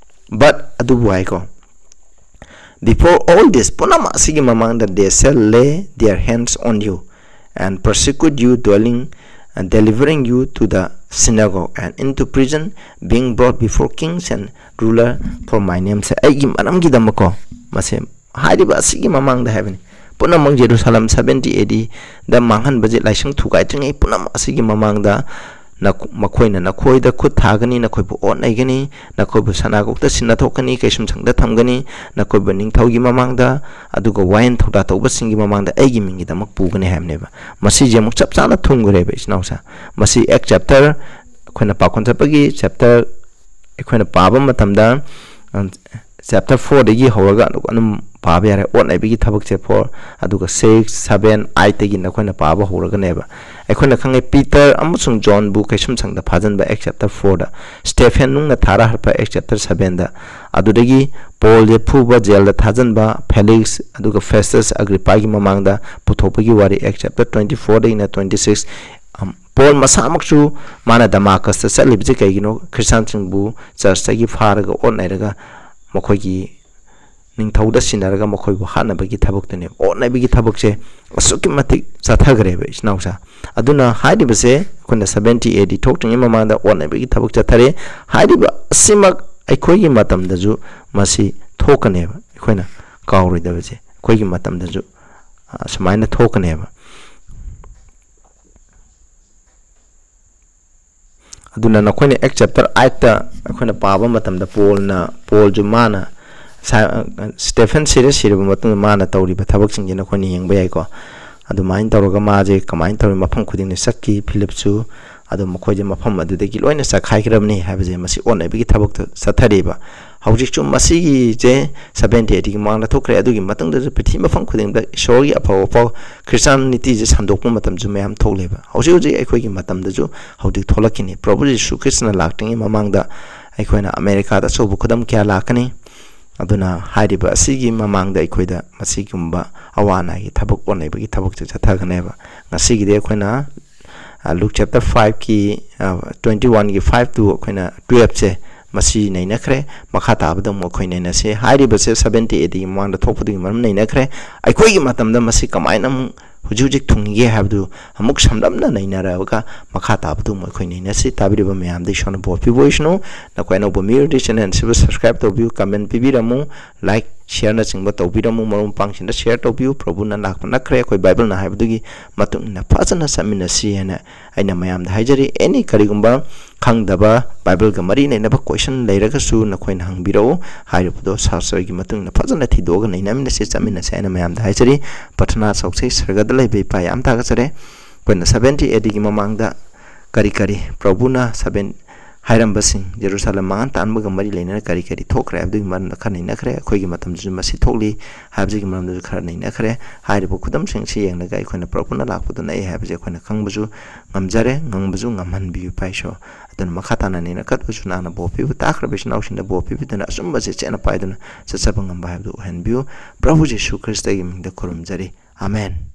But, ꯑꯗꯨꯕꯨ ꯍꯥꯏꯀꯣ, before all this, ꯄꯨꯝꯅꯃꯛ ꯑꯁꯤꯒꯤ ꯃꯃꯥꯡꯗ, they shall lay their hands on you and persecute you, dwelling, uh, delivering you to the synagogue and into prison, being brought before kings and ruler for my name's sake. ꯑꯩꯒꯤ ꯃꯔꯝꯒꯤꯗꯃꯛꯀꯣ, ꯃꯁꯦ ꯍꯥꯏꯔꯤꯕ ꯑꯁꯤꯒꯤ ꯃꯃꯥꯡꯗ ꯍꯥꯏꯕꯅꯤ꯫ ꯄꯨꯝꯅꯃꯛ ꯖꯦꯔꯨꯁꯥꯂꯦꯝ seventy A D ꯗ ꯃꯥꯡꯍꯟꯕꯁꯦ, ꯂꯥꯏꯁꯪ ꯊꯨꯒꯥꯏꯗ꯭ꯔꯤꯉꯩ ꯄꯨꯝꯅꯃꯛ ꯑꯁꯤꯒꯤ ꯃꯃꯥꯡꯗ ꯅꯈꯣ-, ꯃꯈꯣꯏꯅ ꯅꯈꯣꯏꯗ ꯈꯨꯠ ꯊꯥꯒꯅꯤ, ꯅꯈꯣꯏꯕꯨ ꯑꯣꯠ ꯅꯩꯒꯅꯤ, ꯅꯈꯣꯏꯕꯨ ꯁꯅꯥꯀꯣꯛꯇ ꯁꯤꯟꯅ ꯊꯣꯛꯀꯅꯤ, ꯀꯩꯁꯨꯝꯁꯪꯗ ꯊꯝꯒꯅꯤ, ꯅꯈꯣꯏꯕꯨ ꯅꯤꯡꯊꯧꯒꯤ ꯃꯃꯥꯡꯗ, ꯑꯗꯨꯒ ꯋꯥꯌꯦꯜ ꯊꯧꯗꯥ ꯇꯧꯕꯁꯤꯡꯒꯤ ꯃꯃꯥꯡꯗ ꯑꯩꯒꯤ ꯃꯤꯡꯒꯤꯗꯃꯛ ꯄꯨꯒꯅꯤ ꯍꯥꯏꯕꯅꯦꯕ꯫ ꯃꯁꯤꯁꯦ ꯑꯃꯨꯛ ꯆꯞ ꯆꯥꯅ ꯊꯨꯡꯈ꯭ꯔꯦꯕ, ꯏꯆꯤꯟ ꯏꯅꯥꯎꯁꯦ꯫ ꯃꯁꯤ Acts chapter, ꯑꯩꯈꯣꯏꯅ ꯄꯥꯎꯈꯣꯟ ꯆꯠꯄꯒꯤ chapter ꯑꯩꯈꯣꯏꯅ ꯄꯥꯕ ꯃꯇꯝꯗ, ꯑ, chapter fourꯗꯒꯤ ꯍꯧꯔꯒ ꯑꯗꯨꯝ, ꯑꯗꯨꯝ ꯄꯥꯕ ꯌꯥꯔꯦ꯫ ꯑꯣꯠ ꯅꯩꯕꯒꯤ ꯊꯕꯛꯁꯦ four, ꯑꯗꯨꯒ six, seven, eightꯇꯒꯤ ꯅꯈꯣꯏꯅ ꯄꯥꯕ ꯍꯧꯔꯒꯅꯦꯕ꯫ ꯑꯩꯈꯣꯏꯅ ꯈꯪꯉꯦ, ꯄꯤꯇꯔ ꯑꯃꯁꯨꯡ ꯖꯣꯟꯕꯨ ꯀꯩꯁꯨꯝꯁꯪꯗ ꯐꯥꯖꯤꯟꯕ, Acts chapter fourꯗ꯫ ꯁ꯭ꯇꯦꯐꯦꯟ ꯅꯨꯡꯅ ꯊꯥꯔ ꯍꯥꯠꯄ, Acts chapter sevenꯗ꯫ ꯑꯗꯨꯗꯒꯤ ꯄꯣꯜꯁꯦ ꯐꯨꯕ, ꯖꯦꯜꯗ ꯊꯥꯖꯤꯟꯕ, ꯐꯦꯂꯤꯛꯁ ꯑꯗꯨꯒ ꯐꯦꯁꯇꯁ ꯑꯒ꯭ꯔꯤꯄꯥꯒꯤ ꯃꯃꯥꯡꯗ ꯄꯨꯊꯣꯛꯄꯒꯤ ꯋꯥꯔꯤ, Acts chapter twenty fourꯗꯒꯤꯅ twenty six꯫ ꯑꯝ, ꯄꯣꯜ ꯃꯁꯥꯃꯛꯁꯨ ꯃꯥꯅ ꯗꯃꯥꯀꯁꯇ ꯆꯠꯂꯤꯕꯁꯦ ꯀꯩꯒꯤꯅꯣ? ꯈ꯭ꯔꯤꯁꯇꯥꯟꯁꯤꯡꯕꯨ ꯆꯔꯆꯇꯒꯤ ꯐꯥꯔꯒ ꯑꯣꯠ ꯅꯩꯔꯒ ꯃꯈꯣꯏꯒꯤ ꯅꯤꯡꯊꯧꯗ ꯁꯤꯟꯅꯔꯒ ꯃꯈꯣꯏꯕꯨ ꯍꯥꯠꯅꯕꯒꯤ ꯊꯕꯛꯇꯨꯅꯦꯕ꯫ ꯑꯣꯠ ꯅꯩꯕꯒꯤ ꯊꯕꯛꯁꯦ ꯑꯁꯨꯛꯀꯤ ꯃꯇꯤꯛ ꯆꯠꯊꯈ꯭ꯔꯦꯕ, ꯏꯆꯤꯟ ꯏꯅꯥꯎꯁꯦ꯫ ꯑꯗꯨꯅ ꯍꯥꯏꯔꯤꯕꯁꯦ ꯑꯩꯈꯣꯏꯅ seventy A D ꯊꯣꯛꯇ꯭ꯔꯤꯉꯩ ꯃꯃꯥꯡꯗ ꯑꯣꯠ ꯅꯩꯕꯒꯤ ꯊꯕꯛ ꯆꯠꯊꯔꯦ꯫ ꯍꯥꯏꯔꯤꯕ ꯑꯁꯤꯃꯛ ꯑꯩꯈꯣꯏꯒꯤ ꯃꯇꯝꯗꯁꯨ ꯃꯁꯤ ꯊꯣꯛꯀꯅꯦꯕ, ꯑꯩꯈꯣꯏꯅ ꯀꯥꯎꯔꯣꯏꯗꯕꯁꯦ꯫ ꯑꯩꯈꯣꯏꯒꯤ ꯃꯇꯝꯗꯁꯨ, ꯑ, ꯁꯨꯃꯥꯏꯅ ꯊꯣꯛꯀꯅꯦꯕ꯫ ꯑꯗꯨꯅ ꯅꯈꯣꯏꯅ Acts chapter eightꯇ ꯑꯩꯈꯣꯏꯅ ꯄꯥꯕ ꯃꯇꯝꯗ ꯄꯣꯜꯅ, ꯄꯣꯜꯁꯨ ꯃꯥꯅ ꯁꯥ-, ꯁ꯭ꯇꯦꯐꯦꯟ ꯁꯤꯔ ꯁꯤꯔꯕ ꯃꯇꯨꯡꯗ ꯃꯥꯅ ꯇꯧꯔꯤꯕ ꯊꯕꯛꯁꯤꯡꯁꯦ ꯅꯈꯣꯏꯅ ꯌꯦꯡꯕ ꯌꯥꯏꯀꯣ꯫ ꯑꯗꯨꯃꯥꯏꯅ ꯇꯧꯔꯒ ꯃꯥꯁꯦ ꯀꯃꯥꯏꯅ ꯇꯧꯔꯤ, ꯃꯐꯝ ꯈꯨꯗꯤꯡꯗ ꯆꯠꯈꯤ, ꯐꯤꯂꯤꯞꯁꯨ꯫ ꯑꯗꯣ ꯃꯈꯣꯏꯁꯦ ꯃꯐꯝ ꯑꯗꯨꯗꯒꯤ ꯂꯣꯏꯅ ꯆꯠꯈꯥꯏꯈ꯭ꯔꯕꯅꯤ ꯍꯥꯏꯕꯁꯦ ꯃꯁꯤ ꯑꯣꯠ ꯅꯩꯕꯒꯤ ꯊꯕꯛꯇ ꯆꯠꯊꯔꯤꯕ꯫ ꯍꯧꯖꯤꯛꯁꯨ ꯃꯁꯤꯒꯤꯁꯦ seventy A Dꯒꯤ ꯃꯃꯥꯡꯗ ꯊꯣꯛꯈ꯭ꯔꯦ꯫ ꯑꯗꯨꯒꯤ ꯃꯇꯨꯡꯗꯁꯨ ꯄ꯭ꯔꯤꯊꯤꯕꯤ ꯃꯐꯝ ꯈꯨꯗꯤꯡꯗ ꯏꯁꯣꯔꯒꯤ ꯑꯐꯕ ꯄꯥꯎ, ꯈ꯭ꯔꯤꯁꯇꯥꯟꯅꯤꯇꯤꯁꯦ ꯁꯟꯗꯣꯛꯄ ꯃꯇꯝꯁꯨ ꯃꯌꯥꯝ ꯊꯣꯛꯂꯦꯕ꯫ ꯍꯧꯖꯤꯛ ꯍꯧꯖꯤꯛ ꯑꯩꯈꯣꯏꯒꯤ ꯃꯇꯝꯗꯁꯨ ꯍꯧꯖꯤꯛ ꯊꯣꯛꯂꯛꯈꯤꯅꯤ꯫ ꯄ꯭ꯔꯚꯨ ꯖꯤꯁꯨ ꯈ꯭ꯔꯤꯁꯇꯅ ꯂꯥꯛꯇ꯭ꯔꯤꯉꯩ ꯃꯃꯥꯡꯗ ꯑꯩꯈꯣꯏꯅ ꯑꯃꯦꯔꯤꯀꯥꯗ ꯑꯆꯧꯕ ꯈꯨꯗꯝ ꯀꯌꯥ ꯂꯥꯛꯀꯅꯤ꯫ ꯑꯗꯨꯅ ꯍꯥꯏꯔꯤꯕ ꯑꯁꯤꯒꯤ ꯃꯃꯥꯡꯗ ꯑꯩꯈꯣꯏꯗ ꯃꯁꯤꯒꯨꯝꯕ ꯑꯋꯥ ꯑꯅꯥꯒꯤ ꯊꯕꯛ, ꯑꯣꯠ ꯅꯩꯕꯒꯤ ꯊꯕꯛꯁꯦ ꯆꯠꯊꯒꯅꯦꯕ꯫ ꯉꯁꯤꯒꯤꯗꯤ ꯑꯩꯈꯣꯏꯅ, ꯑ, ꯂꯨꯛ chapter fiveꯀꯤ, ꯑ, twenty oneꯒꯤ five to ꯑꯩꯈꯣꯏꯅ twelveꯁꯦ ꯃꯁꯤ ꯅꯩꯅꯈ꯭ꯔꯦ꯫ ꯃꯈꯥ ꯇꯥꯕꯗ ꯑꯃꯨꯛ ꯑꯩꯈꯣꯏ ꯅꯩꯅꯁꯦ꯫ ꯍꯥꯏꯔꯤꯕꯁꯦ seventy A Dꯒꯤ ꯃꯃꯥꯡꯗ ꯊꯣꯛꯄꯗꯨꯒꯤ ꯃꯔꯝ ꯅꯩꯅꯈ꯭ꯔꯦ꯫ ꯑꯩꯈꯣꯏꯒꯤ ꯃꯇꯝꯗ ꯃꯁꯤ ꯀꯃꯥꯏꯅ ꯑꯃꯨꯛ ꯍꯧꯖꯤꯛ ꯍꯧꯖꯤꯛ ꯊꯨꯡꯉꯤꯒꯦ ꯍꯥꯏꯕꯗꯨ ꯑꯃꯨꯛ ꯁꯝꯂꯞꯅ ꯅꯩꯅꯔꯒ ꯃꯈꯥ ꯇꯥꯕꯗꯨ ꯑꯃꯨꯛ ꯑꯩꯈꯣꯏ ꯅꯩꯅꯁꯤ꯫ ꯇꯥꯕꯤꯔꯤꯕ ꯃꯌꯥꯝꯗ ꯏꯁꯣꯔꯅ ꯕꯣꯔ ꯄꯤꯕ ꯑꯣꯏꯁꯅꯨ꯫ ꯅꯈꯣꯏ ꯑꯅꯧꯕ ꯃꯤꯑꯣꯏ ꯑꯣꯏꯔꯗꯤ channel ꯑꯁꯤꯕꯨ subscribe ꯇꯧꯕꯤꯌꯨ, comment ꯄꯤꯕꯤꯔꯝꯃꯨ, like shareꯅꯆꯤꯡꯕ ꯇꯧꯕꯤꯔꯝꯃꯨ, ꯃꯔꯨꯞ ꯃꯄꯥꯡꯁꯤꯡꯗ share ꯇꯧꯕꯤꯌꯨ꯫ ꯄ꯭ꯔꯚꯨꯅ ꯂꯥꯛꯄ ꯅꯛꯈ꯭ꯔꯦ, ꯑꯩꯈꯣꯏ ꯕꯥꯏꯕꯜꯅ ꯍꯥꯏꯕꯗꯨꯒꯤ ꯃꯇꯨꯡ ꯏꯟꯅ ꯐꯖꯅ ꯆꯠꯃꯤꯟꯅꯁꯤ ꯍꯥꯏꯅ ꯑꯩꯅ ꯃꯌꯥꯝꯗ ꯍꯥꯏꯖꯔꯤ꯫ Any ꯀꯔꯤꯒꯨꯝꯕ ꯈꯪꯗꯕ ꯕꯥꯏꯕꯜꯒ ꯃꯔꯤ ꯂꯩꯅꯕ question ꯂꯩꯔꯒꯁꯨ ꯅꯈꯣꯏꯅ ꯍꯪꯕꯤꯔꯛꯎ꯫ ꯍꯥꯏꯔꯤꯕꯗꯣ ꯁꯥꯁꯇ꯭ꯔꯒꯤ ꯃꯇꯨꯡ ꯏꯟꯅ ꯐꯖꯅ ꯊꯤꯗꯣꯛꯑꯒ ꯅꯩꯅꯃꯤꯟꯅꯁꯤ, ꯆꯠꯃꯤꯟꯅꯁꯤ ꯍꯥꯏꯅ ꯃꯌꯥꯝꯗ ꯍꯥꯏꯖꯔꯤ꯫ ꯄ꯭ꯔꯊꯅꯥ ꯇꯧꯁꯤ꯫ ꯁꯔꯒꯗ ꯂꯩꯕ ꯏꯄꯥ, ꯌꯥꯝ ꯊꯥꯒꯠꯆꯔꯦ꯫ ꯑꯩꯈꯣꯏꯅ seventy A Dꯒꯤ ꯃꯃꯥꯡꯗ ꯀꯔꯤ ꯀꯔꯤ ꯄ꯭ꯔꯚꯨꯅ seven ꯍꯥꯏꯔꯝꯕꯁꯤꯡ, ꯖꯦꯔꯨꯁꯥꯂꯦꯝ ꯃꯥꯡꯍꯟ ꯇꯥꯍꯟꯕꯒ ꯃꯔꯤ ꯂꯩꯅꯅ ꯀꯔꯤ ꯀꯔꯤ ꯊꯣꯛꯈ꯭ꯔꯦ ꯍꯥꯏꯕꯗꯨꯒꯤ ꯃꯔꯝꯗ ꯈꯔ ꯅꯩꯅꯈ꯭ꯔꯦ꯫ ꯑꯩꯈꯣꯏꯒꯤ ꯃꯇꯝꯗꯁꯨ ꯃꯁꯤ ꯊꯣꯛꯂꯤ ꯍꯥꯏꯕꯁꯤꯒꯤ ꯃꯔꯝꯗꯁꯨ ꯈꯔ ꯅꯩꯅꯈ꯭ꯔꯦ꯫ ꯍꯥꯏꯔꯤꯕ ꯈꯨꯗꯝꯁꯤꯡꯁꯤ ꯌꯦꯡꯂꯒ ꯑꯩꯈꯣꯏꯅ ꯄ꯭ꯔꯚꯨꯅ ꯂꯥꯛꯄꯗꯨ ꯅꯛꯏ ꯍꯥꯏꯕꯁꯤ ꯑꯩꯈꯣꯏꯅ ꯈꯪꯕꯁꯨ ꯉꯝꯖꯔꯦ, ꯉꯪꯕꯁꯨ ꯉꯝꯍꯟꯕꯤꯌꯨ ꯏꯄꯥ ꯏꯁꯣꯔ꯫ ꯑꯗꯨꯅ ꯃꯈꯥ ꯇꯥꯅ ꯅꯩꯅꯀꯠꯄꯁꯨ ꯅꯥꯅ ꯕꯣꯔ ꯄꯤꯕ, ꯇꯥꯈ꯭ꯔꯕ ꯏꯆꯤꯟ ꯏꯅꯥꯎꯁꯤꯡꯗ ꯕꯣꯔ ꯄꯤꯕꯤꯗꯨꯅ ꯑꯆꯨꯝꯕꯁꯦ ꯆꯦꯠꯅ ꯄꯥꯏꯗꯨꯅ ꯆꯠꯆꯕ ꯉꯝꯕ ꯍꯥꯏꯕꯗꯨ ꯑꯣꯏꯍꯟꯕꯤꯌꯨ꯫ ꯄ꯭ꯔꯚꯨ ꯖꯤꯁꯨ ꯈ꯭ꯔꯤꯁꯇꯒꯤ ꯃꯤꯡꯗ ꯈꯨꯔꯨꯝꯖꯔꯤ꯫ ꯑꯃꯦꯟ꯫